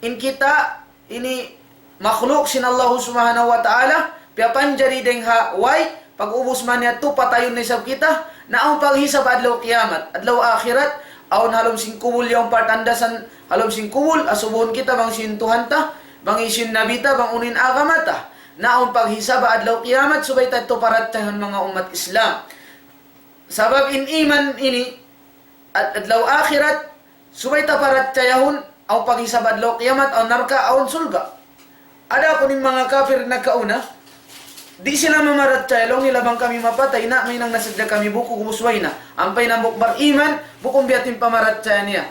in kita, ini makhluk sin Allahu Subhanahu wa Ta'ala, piyapanjari dayn ha way, pag-ubus man yadtu, patayun na isab kita, na awn paghisab adlaw kiyamat, adlaw akhirat, awn ha lawm sin kubul yaun partandasan, ha lawm sin kubul, asubuhun kita bang hisiyu in Tuhan ta, bang hisiyu in Nabi ta, bang unu in agama ta. Na awn paghisab adlaw kiyamat, subay ta yadtu parachayahun manga ummat Islam. Sabab in iman ini, ad-, adlaw akhirat, subay ta parachayahun, awn paghisab adlaw kiyamat, awn narka', awn surga'. Adapun in manga kapir nakauna, di' sila mamarachaya, laung nila bang kami mapatay na, mahinang na sadja kami bukug ubus way na. Ampa in hambuuk bariman, bukun biya' ha yan in pamarachaya niya.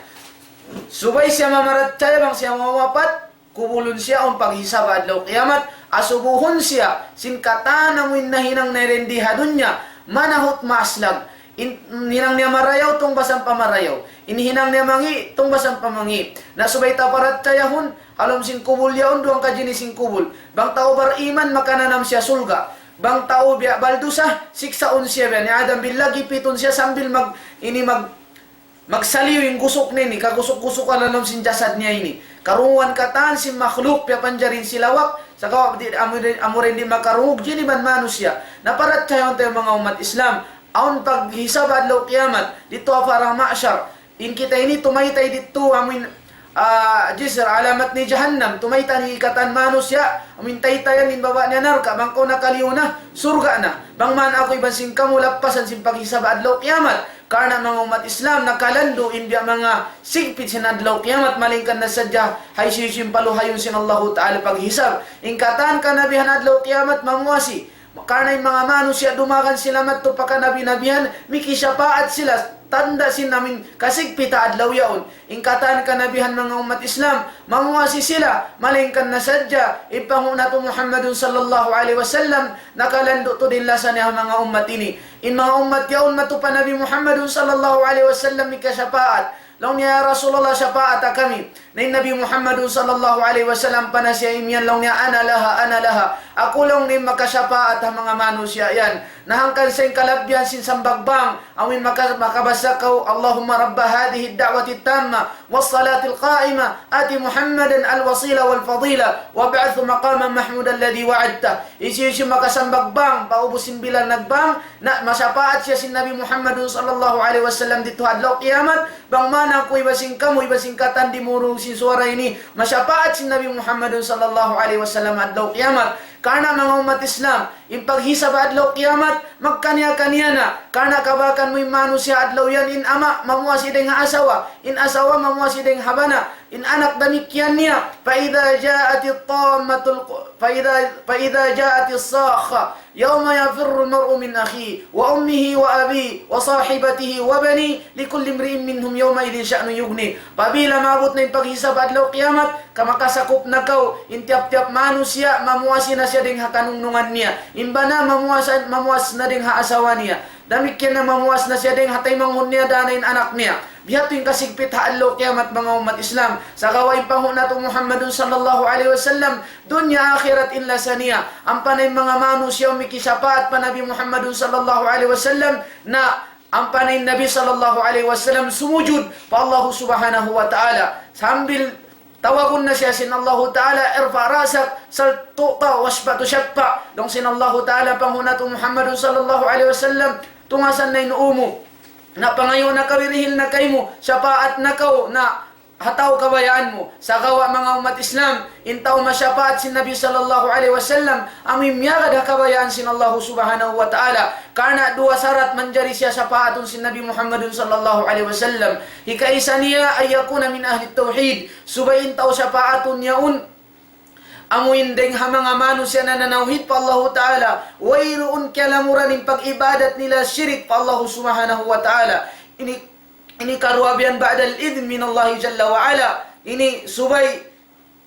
Subay siya mamarachaya bang siya mawapat, kubulun siya awn paghisab adlaw kiyamat, asubuhun siya sin katan amu in nahinang niya dayn di ha dunya, manahut maaslag. In hinang niya marayaw, tungbasan pa marayaw. In hinang niya mangi', tungbasan pa mangi'. Na subay ta parachayahun, ha lawm sin kubul yaun, duwang kajinis sin kubul. Bang tau bariman, makananam siya surga'. Bang tau biya' baldusa, siksaun siya biya' ni Adam bin Lagi, pitun siya sambil mag-, ini mag-, magsaliyu in gusuk niya ini, kagusuk-gusukan ha lawm sin jasad niya ini. Karungugan katan sin makhluk, piyapanjari in silawak, sagawa' di', amu, amu in di' makarungug, jin iban manusiya'. Na parachayahun ta yan manga ummat Islam, awn paghisab adlaw kiyamat, didtu ha parang mahsyar. In kita ini tumaytay didtu, amu in, ah, jisr, ala matni jahannam, tumaytay in katan manusiya', amu in taytayan in baba' niya narka', bang kaw nakaliyu na, surga' na. Bang man aku iban sin kamu lappasan sin paghisab adlaw kiyamat. Karna' manga ummat Islam, nakalandu' in biya' manga sigpit sin adlaw kiyamat, malayngkan na sadja, hisiyu-siyu in paluhayun sin Allahu Ta'ala paghisab. In katan kanabihan adlaw kiyamat, mamuasi. Karna' in manga manusiya' dumagan sila madtu pa kanabi-nabihan, mikisapaat sila, tanda' sin amu in kasigpit ha adlaw yaun. In katan kanabihan manga ummat Islam, mamuasi sila, malayngkan na sadja, in panghu' natu' Muhammadun sallallahu alayhi wasallam, nakalandu' tuud in lasa niya ha manga ummat ini. In manga ummat yaun madtu pa Nabi Muhammadun sallallahu alayhi wasallam mikasapaat. Laung niya, "Ya Rasulullah, sapaata kami." Na in Nabi Muhammadun sallallahu alayhi wasallam pa na siya imiyan, laung niya, "Ana laha, ana laha." Aku laung niya makasapaat ha manga manusiya' yan. Na hangkan sa in kalabbihan sin sambag bang, amu in maka-, makabasa kaw, اللهم رب هذه الدعوة التامة والصلاة القائمة آت محمدا الوسيلة والفضيلة وابعثه مقاما محمودا الذي وعدته. Hisiyu-siyu makasambag bang, paubus sin bilal nagbang, na masapaat siya sin Nabi Muhammadun sallallahu alayhi wasallam didtu ha adlaw kiyamat, bang man aku iban sin kamu, iban sin katan dimurung sin suwara ini, masapaat sin Nabi Muhammadun sallallahu alayhi wasallam adlaw kiyamat. Karna' manga ummat Islam, in paghisab adlaw kiyamat, magkaniya-kaniya na. Karna' kabakan mu in manusiya' adlaw yan, in ama', mamuasi dayn ha asawa, in asawa, mamuasi dayn ha bana, in anak damikkiyan niya. فإذا جاءت الطامة الق-، فإذا، فإذا جاءت الصاخة يوم يفر المرء من أخيه وأمه وأبيه وصاحبته وبنيه لكل امرئ منهم يومئذ شأن يغنيه. Apabila maabut na in paghisab adlaw kiyamat, ka makasakup na kaw, in tiyap-tiyap manusiya', mamuasi na siya dayn ha kanungnungan niya. In bana, mamuasa-, mamuas na dayn ha asawa niya. Damikkiyan na mamuas na siya dayn ha taymanghud niya, dayn ha anak niya. Biya' ha yan in kasigpit ha adlaw kiyamat, manga ummat Islam. Sagawa' in panghu' natu' Muhammadun sallallahu alayhi wasallam, dunya akhirat in lasa niya. Ampa na in manga manusiya' mikisapaat pa Nabi Muhammadun sallallahu alayhi wasallam, na ampa na in Nabi sallallahu alayhi wasallam sumujud pa Allahu subhanahu wa ta'ala. Sambil tawagun na siya sin Allahu ta'ala, ارفع رأسك سل تعطى واشفع تشفع. Laung sin Allahu ta'ala, panghu' natu' Muhammadun sallallahu alayhi wasallam, tungasan na in ū mu. Na pangayu' na kaw, hirihil na kaymu, sapaat na kaw, na ha tau kabayaan mu. Sagawa' manga ummat Islam, in tau masapaat sin Nabi sallallahu alayhi wasallam, amu in miyagad ha kabayaan sin Allahu subhanahu wa ta'ala. Karna' duwa sarat manjari siya sapaatun sin Nabi Muhammadun sallallahu alayhi wasallam. Hikaisa niya, أن يكون من أهل التوحيد. Subay in tau sapaatun yaun, amu in dayn ha manga manusiya' nananawhid pa Allahu ta'ala. Wayruun kiyalamuran in pag-ibadat nila shirik pa Allahu subhanahu wa ta'ala. Ini Ini karuwa biya' yan بعد الإذن من الله جل وعلا. Ini subay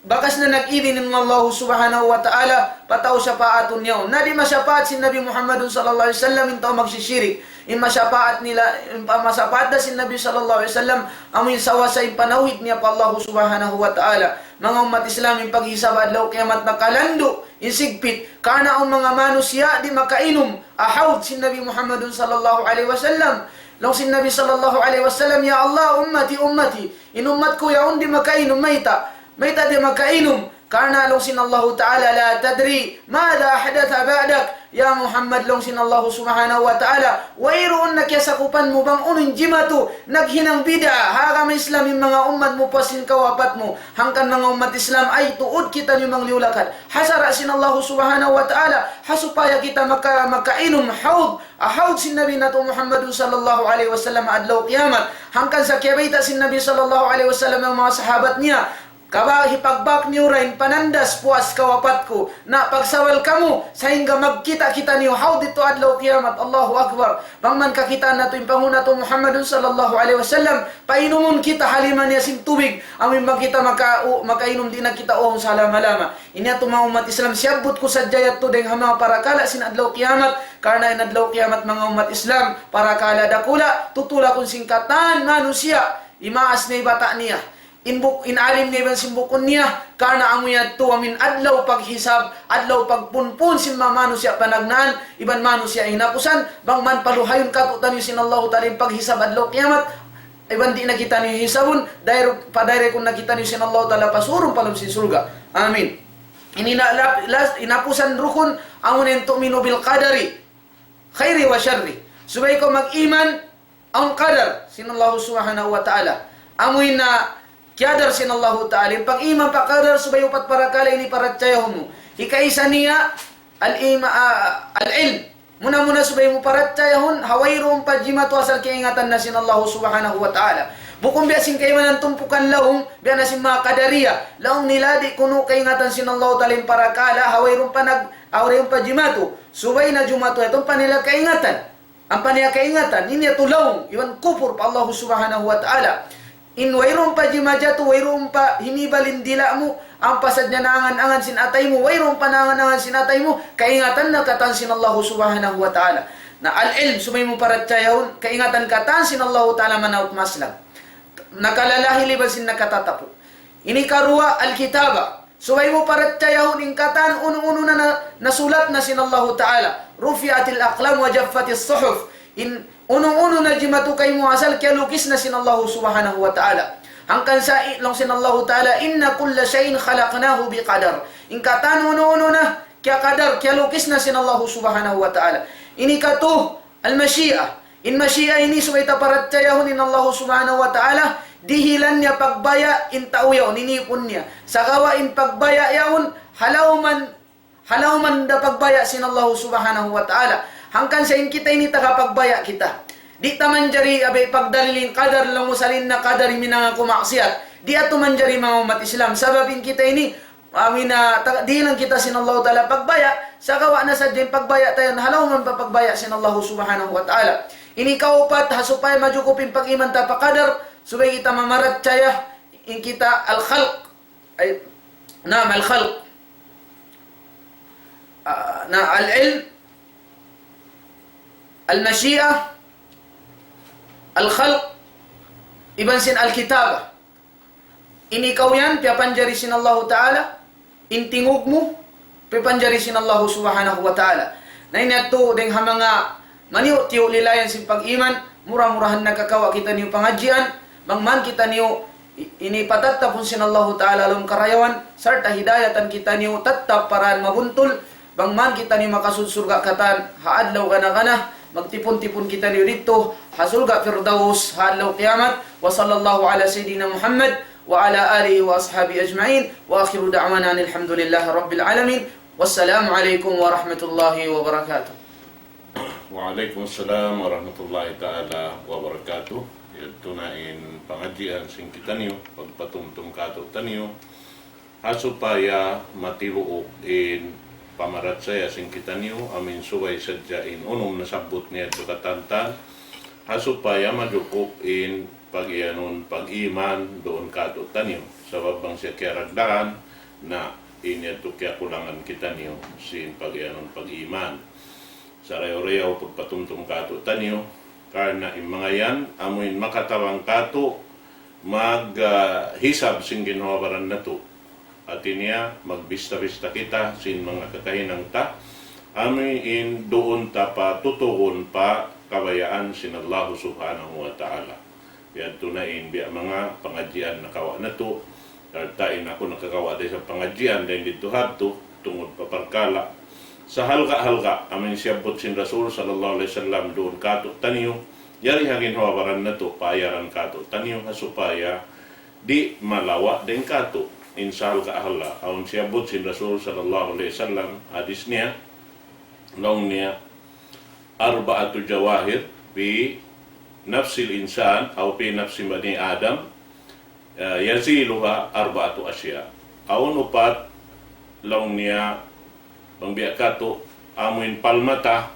bakas na nag-idin in Allahu subhanahu wa ta'ala pa tau sapaatun yaun. Na di' masapaat sin Nabi Muhammadun sallallahu alayhi wasallam in tau magsishirik. In masapaat nila, in pa-, masapaat da sin Nabi sallallahu alayhi wasallam, amu in sawasa in panawhid niya pa Allahu subhanahu wa ta'ala. Manga ummat Islam, in paghisab adlaw kiyamat nakalandu', in sigpit. Karna' awn manga manusiya' di' makainum ha hawd sin Nabi Muhammadun sallallahu alayhi wasallam. Laung sin Nabi sallallahu alayhi wasallam, "Ya Allah, ummati, ummati." In ummat ku yaun di' makainum, mayta'? Mayta' di' makainum? Karna' laung sin Allahu ta'ala, لا تدري ماذا أحدث بعدك. Ya Muhammad, laung sin Allahu subhanahu wa ta'ala, wayruun na kiyasakupan mu bang unu in jimatu naghinang bid'a ha agama Islam in manga ummat mu puas sin kawapat mu. Hangkan manga ummat Islam, ay tuud kita niyu mangliyulakad ha sara' sin Allahu subhanahu wa ta'ala, ha supaya kita maka-, makainum hawd, ha hawd sin Nabi natu' Muhammadun sallallahu alayhi wasallam adlaw kiyamat. Hangkan sa kiyabayta' sin Nabi sallallahu alayhi wasallam in manga sahabat niya, Kaba hipagbak niyu ra in panandas puas kawapat ku. Na pagsawal kamu, sahingga magkita' kitaniyu hawd didtu adlaw kiyamat. Allahu Akbar. Bang man kakitaan natu' in panghu' natu' Muhammadun sallallahu alayhi wasallam, painumun kita ha lima niya sin tubig, amu in bang kita maka-, u-, makainum di' na kita uhun salama-lama. Ini yadtu manga ummat Islam, siyabbut ku sadja yadtu dayng ha manga parakala' sin adlaw kiyamat, karna' in adlaw kiyamat manga ummat Islam, parakala' dakula', tutulakun sin katan manusiya', imaas niya bata' niya. In buk-, in alim niya iban sin bukun niya, karna' amu yadtu amu in adlaw paghisab, adlaw pagpunpun sin manga manusiya' panagnaan, iban manusiya' hinapusan, bang man paluhayun katu'taniyu sin Allahu Ta'ala in paghisab adlaw kiyamat, iban di' na kitaniyu hisabun, direct, pa-direct na kitaniyu sin Allahu Ta'ala pasurun pa lawm sin surga'. Amin. Ini na lap-, las-, hinapusan rukun, amu in تؤمن بالقدر خيره وشره. Subay kaw mag-iman, awn qadar sin Allahu Subhanahu wa Ta'ala. Amu in na qadar sin Allahu Ta'ala. In pag-iman pa qadar subay upat parakala' ini parachayahun mu. Hikaisa niya, al-ima-, ah, al-ilm. Muna-muna subay mu parachayahun, ha wayruun pa jimatu asal kaingatan na sin Allahu Subhanahu wa Ta'ala. Bukun biya' sin kaibanan tumpukan laung, biya' na sin manga Qadariya. Laung nila di' kunu' kaingatan sin Allahu Ta'ala in parakala', ha wayruun pa nag-, ha wayruun pa jimatu. Subay na jumatu, yadtu pa nila kaingatan. Ampa niya kaingatan, ini yadtu laung, iban kupur pa Allahu Subhanahu wa Ta'ala. In wayruun pa jimajatu, wayruun pa himibal in dila' mu, ampa sadja naangan-angan sin atay mu, wayruun pa naangan-angan sin atay mu, kaingatan na katan sin Allahu Subhanahu wa Ta'ala. Na al-ilm, subay mu parachayahun, kaingatan katan sin Allahu Ta'ala manaut maslam. Nakalalahi iban sin nakatatapu'. Ini karuwa, al-kitaba. Subay mu parachayahun in katan unu-unu na, na, nasulat na sin Allahu Ta'ala. رفعت الأقلام وجفت الصحف. In unu-unu na jimatu kaymu asal kiyalukis na sin Allahu Subhanahu wa Ta'ala. Hangkan sa i-, laung sin Allahu Ta'ala, إن كل شيء خلقناه بقدر. In katan unu-unu na kiyaqadar, kiyalukis na sin Allahu Subhanahu wa Ta'ala. Ini katu, al-mashi'ah. In mashi'ah ini subay ta parachayahun in Allahu Subhanahu wa Ta'ala, dihilan niya pagbaya' in tau yaun, in ipun niya. Sagawa' in pagbaya' yaun, ha lawm man, ha lawm man da pagbaya' sin Allahu Subhanahu wa Ta'ala. Hangkan sa in kita ini taga pagbaya' kita. Di' ta manjari abay pagdalil in qadar, laung mu salin na qadar in minangan ku maksiyat. Di' yadtu manjari manga ummat Islam. Sabab in kita ini, amu in, ah, ta-, dihilan kita sin Allahu Ta'ala pagbaya', sagawa' na sadja in pagbaya' ta yan, ha lawm man pa pagbaya' sin Allahu Subhanahu wa Ta'ala. Ini kaupat, ha supaya majukup in pag-iman ta pa qadar, subay kita mamarachaya, in kita al-khalq. Ay, naam, al-khalq. Ah, na al-ilm, al-mashi'ah, al-khalq, iban sin al-kitabah. Ini kaw yan, piyapanjari sin Allahu Ta'ala, in tingug mu, piyapanjari sin Allahu Subhanahu wa Ta'ala. Na ini yadtu dayng ha manga maniyu'-tiyu' lilayan sin pag-iman, mura-murahan nakakawa' kitaniyu pangadjian, bang man kitaniyu i-, ini patattapun sin Allahu Ta'ala lawm karayawan, sarta' hidayatan kitaniyu tattap pa dan mabuntul, bang man kitaniyu makasud surga' katan, ha adlaw gana-gana, magtipun-tipun kitaniyu didtu, ha surga' Firdaus, ha adlaw kiyamat. وصلى الله على سيدنا محمد وعلى آله وأصحابه أجمعين. وآخر دعوانا أن الحمد لله رب العالمين. والسلام عليكم ورحمة الله وبركاته. وعليكم السلام ورحمة الله تعالى وبركاته. Yadtu na in pangadjian sin kitaniyu, pagpatumtum katu'taniyu. Ha supaya matibuuk in pamarachaya sin kitaniyu, amu in subay sadja in unum nasabbut niya yadtu katantan, ha supaya majukup in pag-iyanun pag-iman duun katu'taniyu. Sabab bang siya kiyaragdagan, na in yadtu kiyakulangan kitaniyu sin pag-iyanun pag-iman. Sarayaw-rayaw pagpatumtum katu'taniyu, karna' in manga yan, amu in makatabang katu', mag, ah, hisab sin ginhawa-baran natu'. Hati niya, magbista-bista kita sin manga kakahinang ta, amu in duun ta patutugun pa kabayaan sin Allahu Subhanahu wa Ta'ala. Yadtu na in biya' manga pangadjian nakawa' natu', sarta' in aku nakakawa' da isab pangadjian dayn didtu hadtu, tungud pa parkala'. Sahalga'-halga', amu in siyabbut sin Rasul sallallahu alayhi wasallam duun katu'taniyu, yari ha ginhawa-baran natu', paayaran katu'taniyu, ha supaya di' malawa' dayn katu'. In sahalga'-halga', awn siyabbut sin Rasul sallallahu alayhi wasallam, hadis niya, laung niya, أربعة جواهر في نفس الإنسان أو في نفس بني آدم يزيلها أربعة أشياء. Awn upat laung niya, bang biya' katu', amuin palmata,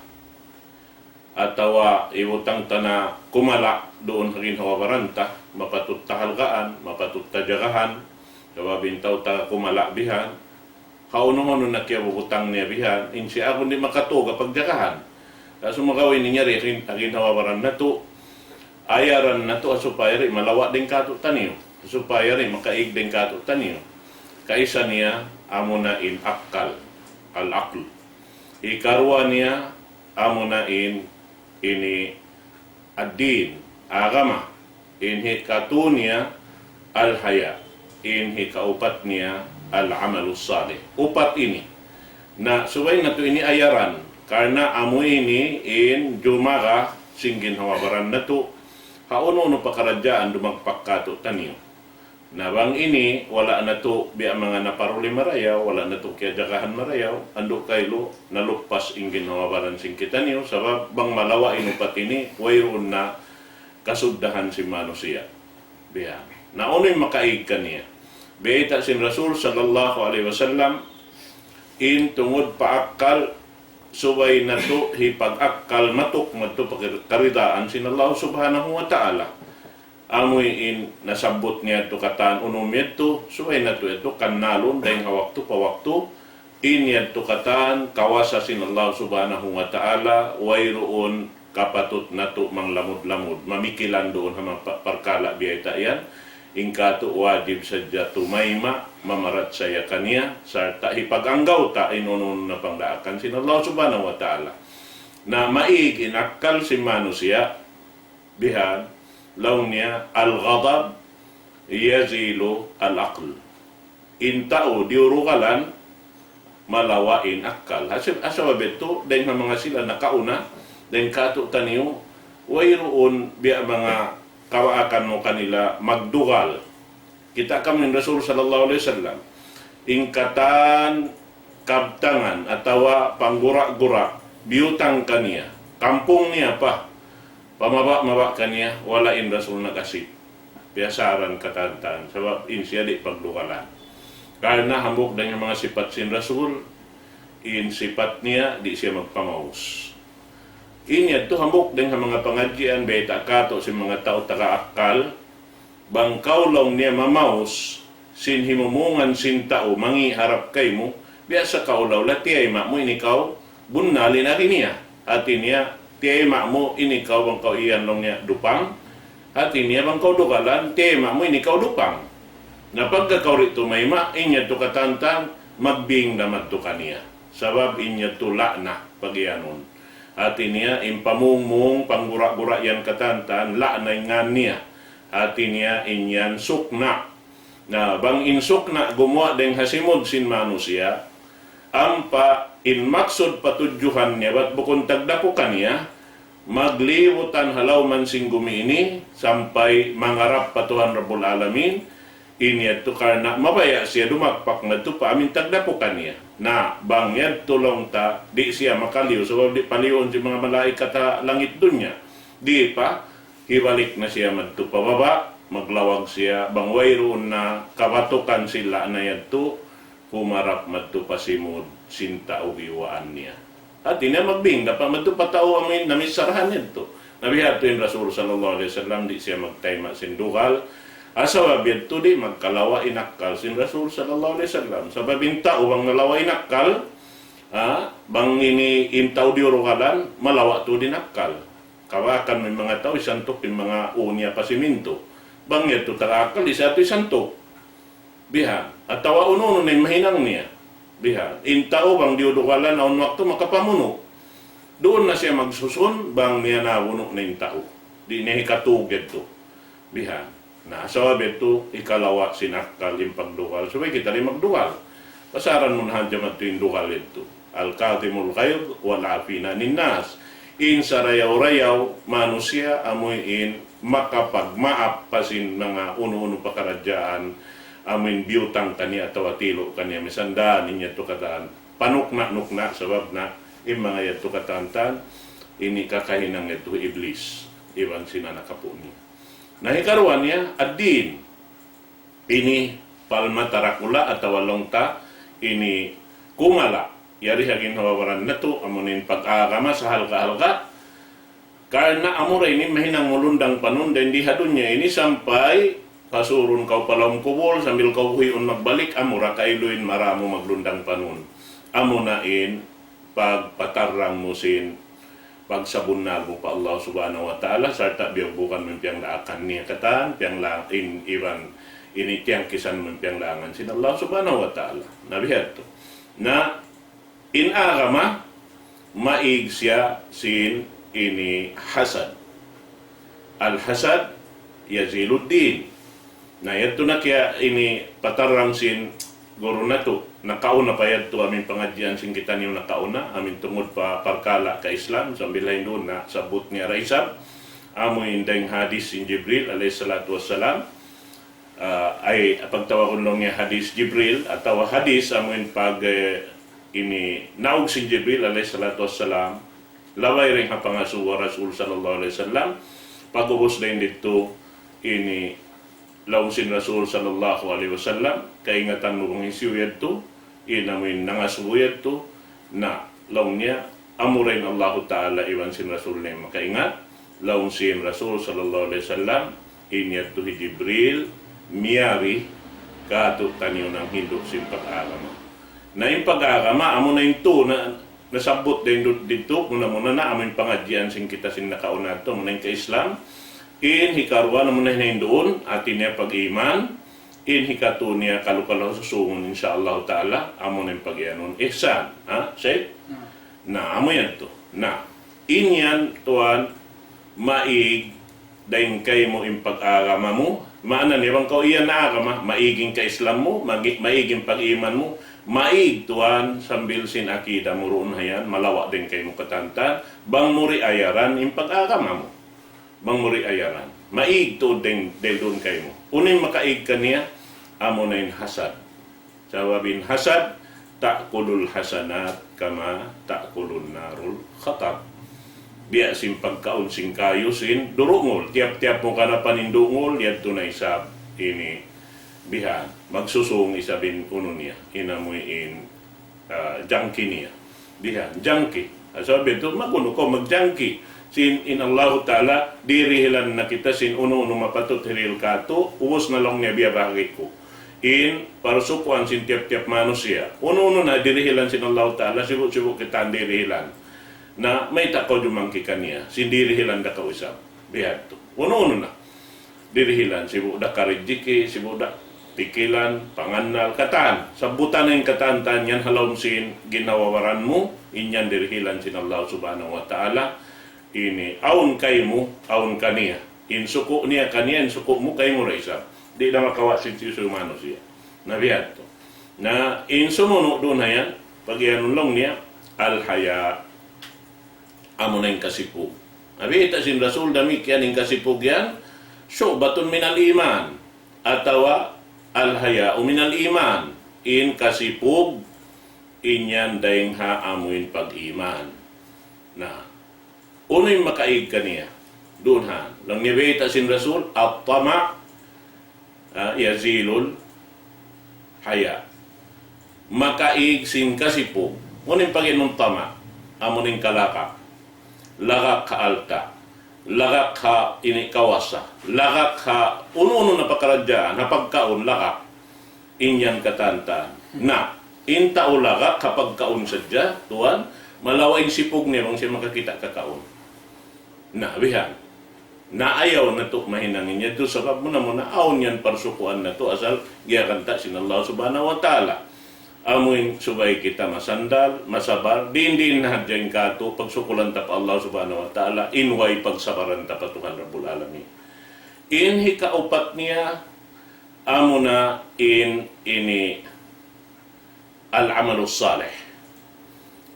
atawa ibutang ta na kumala' duun ha ginhawa-baran ta, mapatut ta halgaan, mapatut ta jagahan, sabab in tau taga kumala' bihan, ha unu-unu na kiyabubutang niya bihan, in siya agun di' makatug ha pagjagahan. Sa' sumagawa' ini yari ha gin-, ha ginhawa-baran natu', ayaran natu' ha supaya di' malawa' dayn kātu'niyu, ha supaya di' makaig dayn kātu'niyu. Kaisa niya, amuna in akkal, al-aql. Hikaruwa niya, amuna in ini ad-din, agama. In hikatu niya, al-haya. In hikaupat niya, al-amalus salih. Upat ini. Na, subay natu' ini ayaran. Karna' amu ini in jumaga sin ginhawa-baran natu', ha unu-unu pakaradjaan dumagpak kātu'niyu. Na bang ini, wala' natu' biya' manga naparuli marayaw, wala' natu' kiyajagahan marayaw, andu' kailu, naluppas in ginhawa-baran sin kitaniyu, sabab bang malawa' in upat ini, wayruun na kasuddahan sin manusiya'. Biya'. Na unu in makaig kaniya? Bayta' sin Rasul sallallahu alayhi wasallam, in tungud pa akkal, subay natu' hipag-akkal matuk madtu pa kar-, karidaan sin Allah subhanahu wa ta'ala. Amu in nasabbut niya yadtu katan unum yadtu, subay natu' yadtu kannalun dayng ha waktu pa waktu, in yadtu katan kawasa sin Allah subhanahu wa ta'ala, wayruun kapatut natu' manglamud-lamud, mamikilan duun ha manga pa-, parkala' biyayta' yan, in katu' wajib sadja tumayma', mamarachaya kaniya, sarta' hipag-anggawta' in unu-unu na pangdaakan sin Allah subhanahu wa ta'ala. Na maig in akkal sin manusiya', bihan, laung niya, الغضب يزيل العقل. In tau diyurugalan, malawa' in akkal. Hasa-, ha sabab yadtu, dayng ha manga sila nakauna, dayng kātu'niyu, wayruun biya' manga kawaakan mu kanila magdugal. Kita' kamu in Rasul sallallahu alayhi wasallam. In katan kabtangan atawa panggura-gura, biyutang kaniya, kampung niya pa, pamaba'-maba' kaniya, wala' in Rasul nag-asip. Piyasaran katantan, sabab in siya di' pagdugalan. Karna' hambuuk dayn ha manga sipat sin Rasul, in sipat niya di' siya magpamaus. In yadtu hambuuk dayn ha manga pangadjian, bayta' katu' sin manga tau taga akkal, bang kaw laung niya mamaus, sin himumungan sin tau mangi' harap kaymu, biya' sa kaw laung la tiyayma' mu in ikaw bunnal in agi niya. Hati niya, tiyayma' mu in ikaw bang kaw iyan laung niya dupang. Hati niya bang kaw dugalan, tiyayma' mu in ikaw dupang. Na pagka kaw di' tumayma', in yadtu katantan, magbing da madtu kaniya. Sabab in yadtu la'na, pagiyanun. Hati niya, in pamungmung, panggura-gura yan katantan, la'na in ngan niya. Hati niya, in yan sukna'. Na, bang in sukna' gumuwa' dayng ha simud sin manusiya', ampa in maksud patudjuhan niya, bat bukun tagdapu kaniya, maglibutan ha lawm sin gumi ini, sampay mangarap pa Tuhan Rabbul Alamin, in yadtu karna' mabaya' siya dumagpak madtu pa amin tagdapu kaniya. Na, bang yadtu laung ta, di' siya makaliyu, sabab di' paliyuun sin manga malaikat ha langit dunya. Di' pa, hibalik na siya madtu pa baba', maglawag siya, bang wayruun na kabatukan sin la'na yadtu, humarap madtu pa simud sin tau giyuwaan niya. Hati niya magbing da pa madtu pa tau amuin namisarahan yadtu. Na biya' hadtu in Rasul sallallahu alayhi wasallam, di' siya magtayma' sin dugal. Ha sabab yadtu di' magkalawa' in akkal sin Rasul sallallahu alayhi wasallam. Sabab in tau bang nalawa' in akkal, ha, bang ini in tau diyurugalan, malawa' tuud in akkal. Kawakan mu in manga tau, isantuk in manga ū niya pa simintu. Bang yadtu taga akkal, di' sa yadtu isantuk. Bihan. Atawa unu-unu na in mahinang niya. Bihan. In tau bang diyudugalan awn waktu makapamunu'. Duun na siya magsusun, bang niya nabunu' na in tau. Di' niya hikatug yadtu. Bihan. Na, sabab yadtu, hikalawa' sin akkal in pagdugal. Subay kita di' magdugal. Pasaran mu na hadja madtu in dugal yadtu. الكاظم الغيظ والعافي عن الناس. In sarayaw-rayaw manusiya' amuin makapagmaap pa sin manga unu-unu pakaradjaan, amuin biyutang kaniya atawa tilu' kaniya, misan dān in yadtu katan. Panukna'-nukna' sabab na in manga yadtu katan-katan, ini kakahinang yadtu Iblis, iban sin anak apu' niya. Na hikaruwa niya, ad-din. Ini palma tarakula atawa laung ta ini kungala. Yari ha ginhawa-baran natu', amu in pag-agama sa halga'-halga'. Karna' amura ini mahinang mu lundang panun dayn di ha dunya ini sampay pasurun kaw pa lawm kubul, sambil kaw buhiun magbalik, amura kailu in maramu maglundang panun. Amuna in pagpatarrang mu sin pagsabunnal mu pa Allah Subhanahu wa Ta'ala, sarta' biyugbugan mu in piyanglaakan niya katan, piyangla-, in, iban ini tiyangkisan mu in piyanglangan sin Allah Subhanahu wa Ta'ala. Na bihadtu. Na in agama, maig siya sin ini hasad. Al-hasad yazilud din. Na yadtu na kiya ini patarrang sin guru natu'. Nakauna pa yadtu amu in pangadjian sin kitaniyu nakauna, amu in tungud pa parkala' ka Islam, sambil hinduun na sabut niya ra isab. Amu in dayng hadis sin Jibril alayhi salatu wassalam. Ah, ay, pagtawagun laung niya hadis Jibril, atawa hadis amu in pag, eh, ini naug sin Jibril alayhi salatu wassalam, labay dayn ha pangasubu ha Rasul sallallahu alayhi wasallam, pag'ubus dayn didtu, ini laung sin Rasul sallallahu alayhi wasallam, kaingatan mu bang hisiyu yadtu, in amu in nangasubu yadtu, na, laung niya, amura in Allahu Ta'ala iban sin Rasul niya makaingat, laung sin Rasul sallallahu alayhi wasallam, in yadtu hi Jibril, miyari, kātu'niyu nanghindu' sin pag-agama. Na in pag-agama, amuna in tu, na, nasabbut dayn didtu, muna-muna na amu in pangadjian sin kita sin nakauna yadtu, amuna in ka-Islam. In hikaruwa, amuna in hinduun, hāti niya pag-iman. In hikatū niya kalu-kalu susūngun, insya Allah Ta'ala, amuna in pag-iyanun ihsan. Ha? Sayyid? Na, amu yadtu. Na, in yan, tuwan, maig dayn kaymu in pag-agama mu, maana niya bang kaw iyan na agama, maig in ka-Islam mu, magi-, maig in pag-iman mu, maig tuwan sambil sin akida mu duun ha yan, malawa' dayn kaymu katantan, bang mu di' ayaran in pag-agama mu. Bang mu di' ayaran. Maig tuud dayn, dayn duun kaymu. Unu in makaig kaniya, amuna in hasad. Sabab in hasad, تأكل الحسنات كما تأكل النار الحطب. Biya' sin pagkaun sin kayu sin durungul. Tiyap-tiyap mu kanapan in dungul, yadtu na isab ini bihan. Magsusūng isab in unu niya. In amu in, ah, jangki niya. Bihan, jangki. Sabab yadtu, magunu kaw magjangki. Sin in Allahu Ta'ala, dirihilan na kita sin unu-unu mapatut hirihil kātu', ubus na laung niya biya' bahagi ku. In parsukuan sin tiyap-tiyap manusiya'. Unu-unu na dirihilan sin Allahu Ta'ala, sibu'-sibu' kita dirihilan. Na, mayta' kaw jumangki kaniya, sin dirihilan da kaw isab. Bihadtu. Unu-unu na. Dirihilan, sibu' da karijiki, sibu' da pikilan, pangannal, katan. Sabbutan in katan-katan yan ha lawm sin ginhawa-baran mu, in yan dirihilan sin Allah Subhanahu wa Ta'ala. Ini, awn kaymu, awn kaniya. In suku' niya kaniya, in suku' mu kaymu da isab. Di' da makawa' sin hisiyu-siyu manusiya'. Na bihadtu. Na in sumunu' duun ha yan, pag-iyanun laung niya, al-haya, amuna in kasipug. Na biyayta' sin Rasul damikkiyan in kasipug yan, شعبة من الإيمان, atawa الحياء من الإيمان. In kasipug, in yan dayng ha amu in pag-iman. Na, unu in makaig kaniya? Duun ha. Laung niya biyayta' sin Rasul, الطمع, ah, يزيل الحياء. Makaig sin kasipug. Unu in pag-iyanun tama'? Amu in kalagak. Lagak ha alta'. Lagak ha ini kawasa. Lagak ha unu-unu na pakaradjaan. Ha pagkaun, lagak. In yan katantan. Na, in tau lagak ha pagkaun sadja, tuwan, malawa' in sipug niya bang siya makakita' kakaun. Na, bihan. Na, ayaw natu' mahinang in yadtu sabab muna-muna awn yan parsukuan natu' asal giyakan ta sin Allah Subhanahu wa Ta'ala. Amu in subay kita masandal, masabar, diin-diin na hadja in kātu', pagsukulan ta pa Allah Subhanahu wa Ta'ala, in way pagsabaran ta pa Tuhan Rabbul Alamin. In hikaupat niya, amuna in ini العمل الصالح.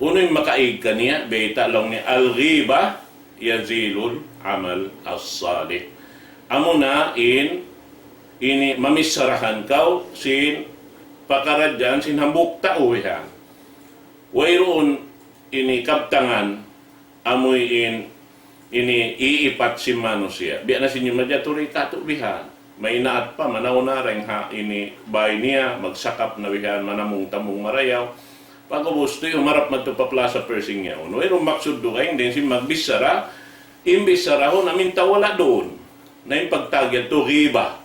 Unu in makaig kaniya, biyayta' laung niya الغيبة يزيل العمل الصالح. Amuna in, ini mamisarahan kaw sin pakaradjaan sin hambuuk tau yan. Wayruun ini kabtangan amuin ini iipat sin manusiya'. Biya' na sin jimajaturi katu' bihan. Maynaat pa, manaw na dayn ha ini bāy niya, magsakap na bihan, manamung-tamung marayaw. Pag'ubus tuud, humarap madtu pa Plaza Pershing yaun. Wayruun maksud dugaing, dayn sin magbichara, in bicharahun amu in tau wala' duun. Na in pagtawag yadtu ghiba.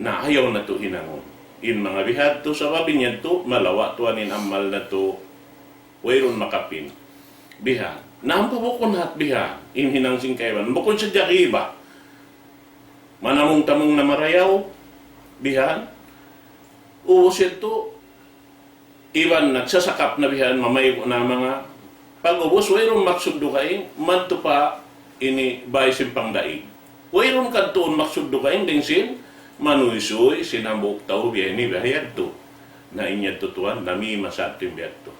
Na ayaw natu' hinangun in manga bihadtu, sabab in yadtu malawa' tuud in amal natu', wayruun makapin. Bihan. Na ampa bukun hat bihan in hinang sin kaibanan. Bukun sadja ghiba. Manamung-tamung na marayaw, bihan. Ubus yadtu, iban nagsasakap na bihan, mamaygu' na manga. Pag'ubus, wayruun maksud dugaing, madtu pa ini bāy sin pangdaig. Wayruun kadtuun maksud dugaing dayn sin manuysuy sin hambuuk tau biya' ini biya' yadtu. Na in yadtu tuwan, namimasa' tuud in biya' yadtu.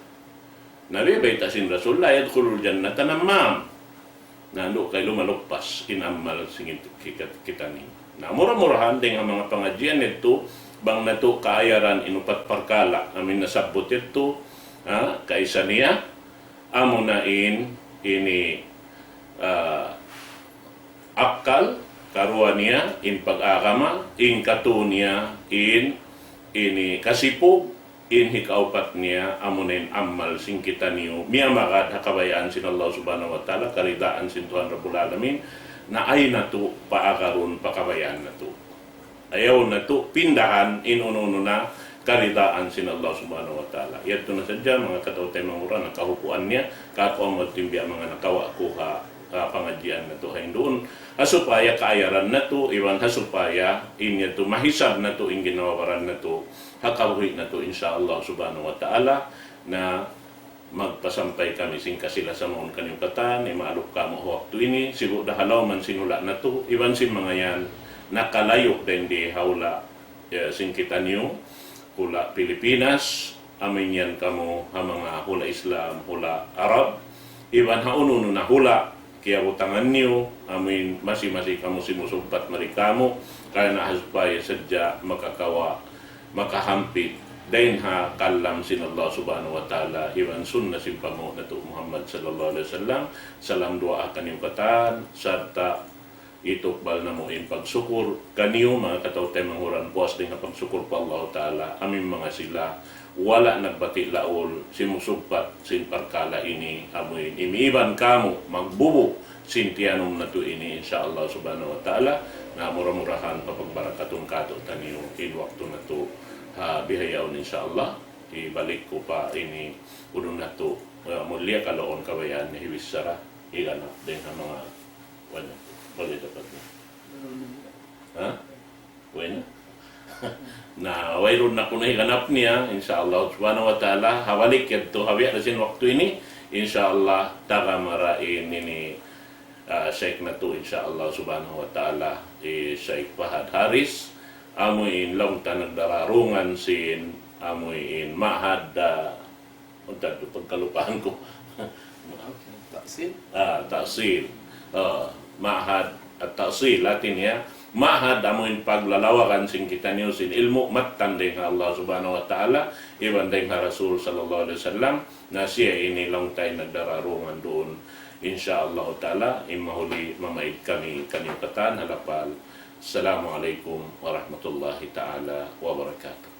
Na biya' bayta' sin Rasul, لا يدخل الجنة نمام. Na, andu' kay lumaluppas in amal sin kit-, kit-, kitaniyu. Na, mura-murahan dayn ha manga pangadjian yadtu, bang natu' kaayaran in upat parkala', amu in nasabbut yadtu, ha, kaisa niya, amuna in, ini, ah, akkal, karuwa niya, in pag-agama, in katu niya, in, ini kasipug, in hikaupat niya, amuna in amal sin kitaniyu, miyamagad ha kabayaan sin Allah Subhanahu wa Ta'ala, karidaan sin Tuhan Rabbul Alamin, na ayaw natu' paagarun pa kabayaan natu'. Ayaw natu' pindahan in unu-unu na karidaan sin Allah Subhanahu wa Ta'ala. Yadtu na sadja, manga kataw-taymanghuran, nakahupuan niya, kaku' amu timbiya' manga nakawa' ku ha, ha pangadjian natu' ha induun. Ha supaya kaayaran natu', iban ha supaya in yadtu mahisab natu' in ginhawa-baran natu', ha kabuhi' natu', insya Allah Subhanahu wa Ta'ala, na magpasampay kami sin kasi-lasa mawn kaniyu katan, imaalup kamu' ha waktu ini, sibu' da ha lawm sin hula' natu', iban sin manga yan, nakalayu' dayn di ha hula', ya, sin kitaniyu, hula' Pilipinas, amu in yan kamu ha manga hula' Islam, hula' Arab, iban ha unu-unu na hula', kiyabutangan niyu, amu in masi-masi kamu simusugpat mari kamu', karna' ha supaya sadja makakawa', makahampit, dayn ha kalam sin Allah Subhanahu wa Ta'ala, iban sunna sin panghu' natu' Muhammad sallallahu alayhi wasallam, salam duwaa kaniyu katan, sarta' itukbal namu' in pagsukur kaniyu, manga kataw-taymanghuran, puas dayn ha pagsukur pa Allah Ta'ala, amu in manga sila, wala' nagbati' laul, simusugpat sin parkala' ini, amu in imiiban kamu', magbubu' sin tiyanum natu' ini, insya Allah Subhanahu wa Ta'ala, na mura-murahan papagbarakatun kātu'niyu in waktu natu', ha, bihaun, insya Allah, hibalik ku pa ini, unu natu', eh, mulia kalaun kabayaan niya hibichara, higanap dayn ha manga, wala', wala' dapat na. Ha? Way na? Na, wayruun na kunu' higanap niya, insya Allah Subhanahu wa Ta'ala, ha balik yadtu, ha biya' da sin waktu ini, insya Allah, taga mara in ini, ah, Sheikh natu', insya Allah Subhanahu wa Ta'ala, hi Sheikh Fahad Haris, amu in laung ta nagdararungan sin, amu in ma'had, ah, Unta' tu pagkalupahan ku. Ta'sil. Ah, ta'sil. Ah, ma'had at-ta'sil. Hati niya, ma'had amu in paglalawagan sin kitaniyu sin ilmu' mattan dayn ha Allah Subhanahu wa Ta'ala, iban dayn ha Rasul sallallahu alayhi wasallam, na siya ini laung ta in nagdararungan duun. Insya Allah Ta'ala, in mahuli mamaid kami kaniyu katan ha lapal. Assalamu alaykum warahmatullahi ta'ala wabarakatuh.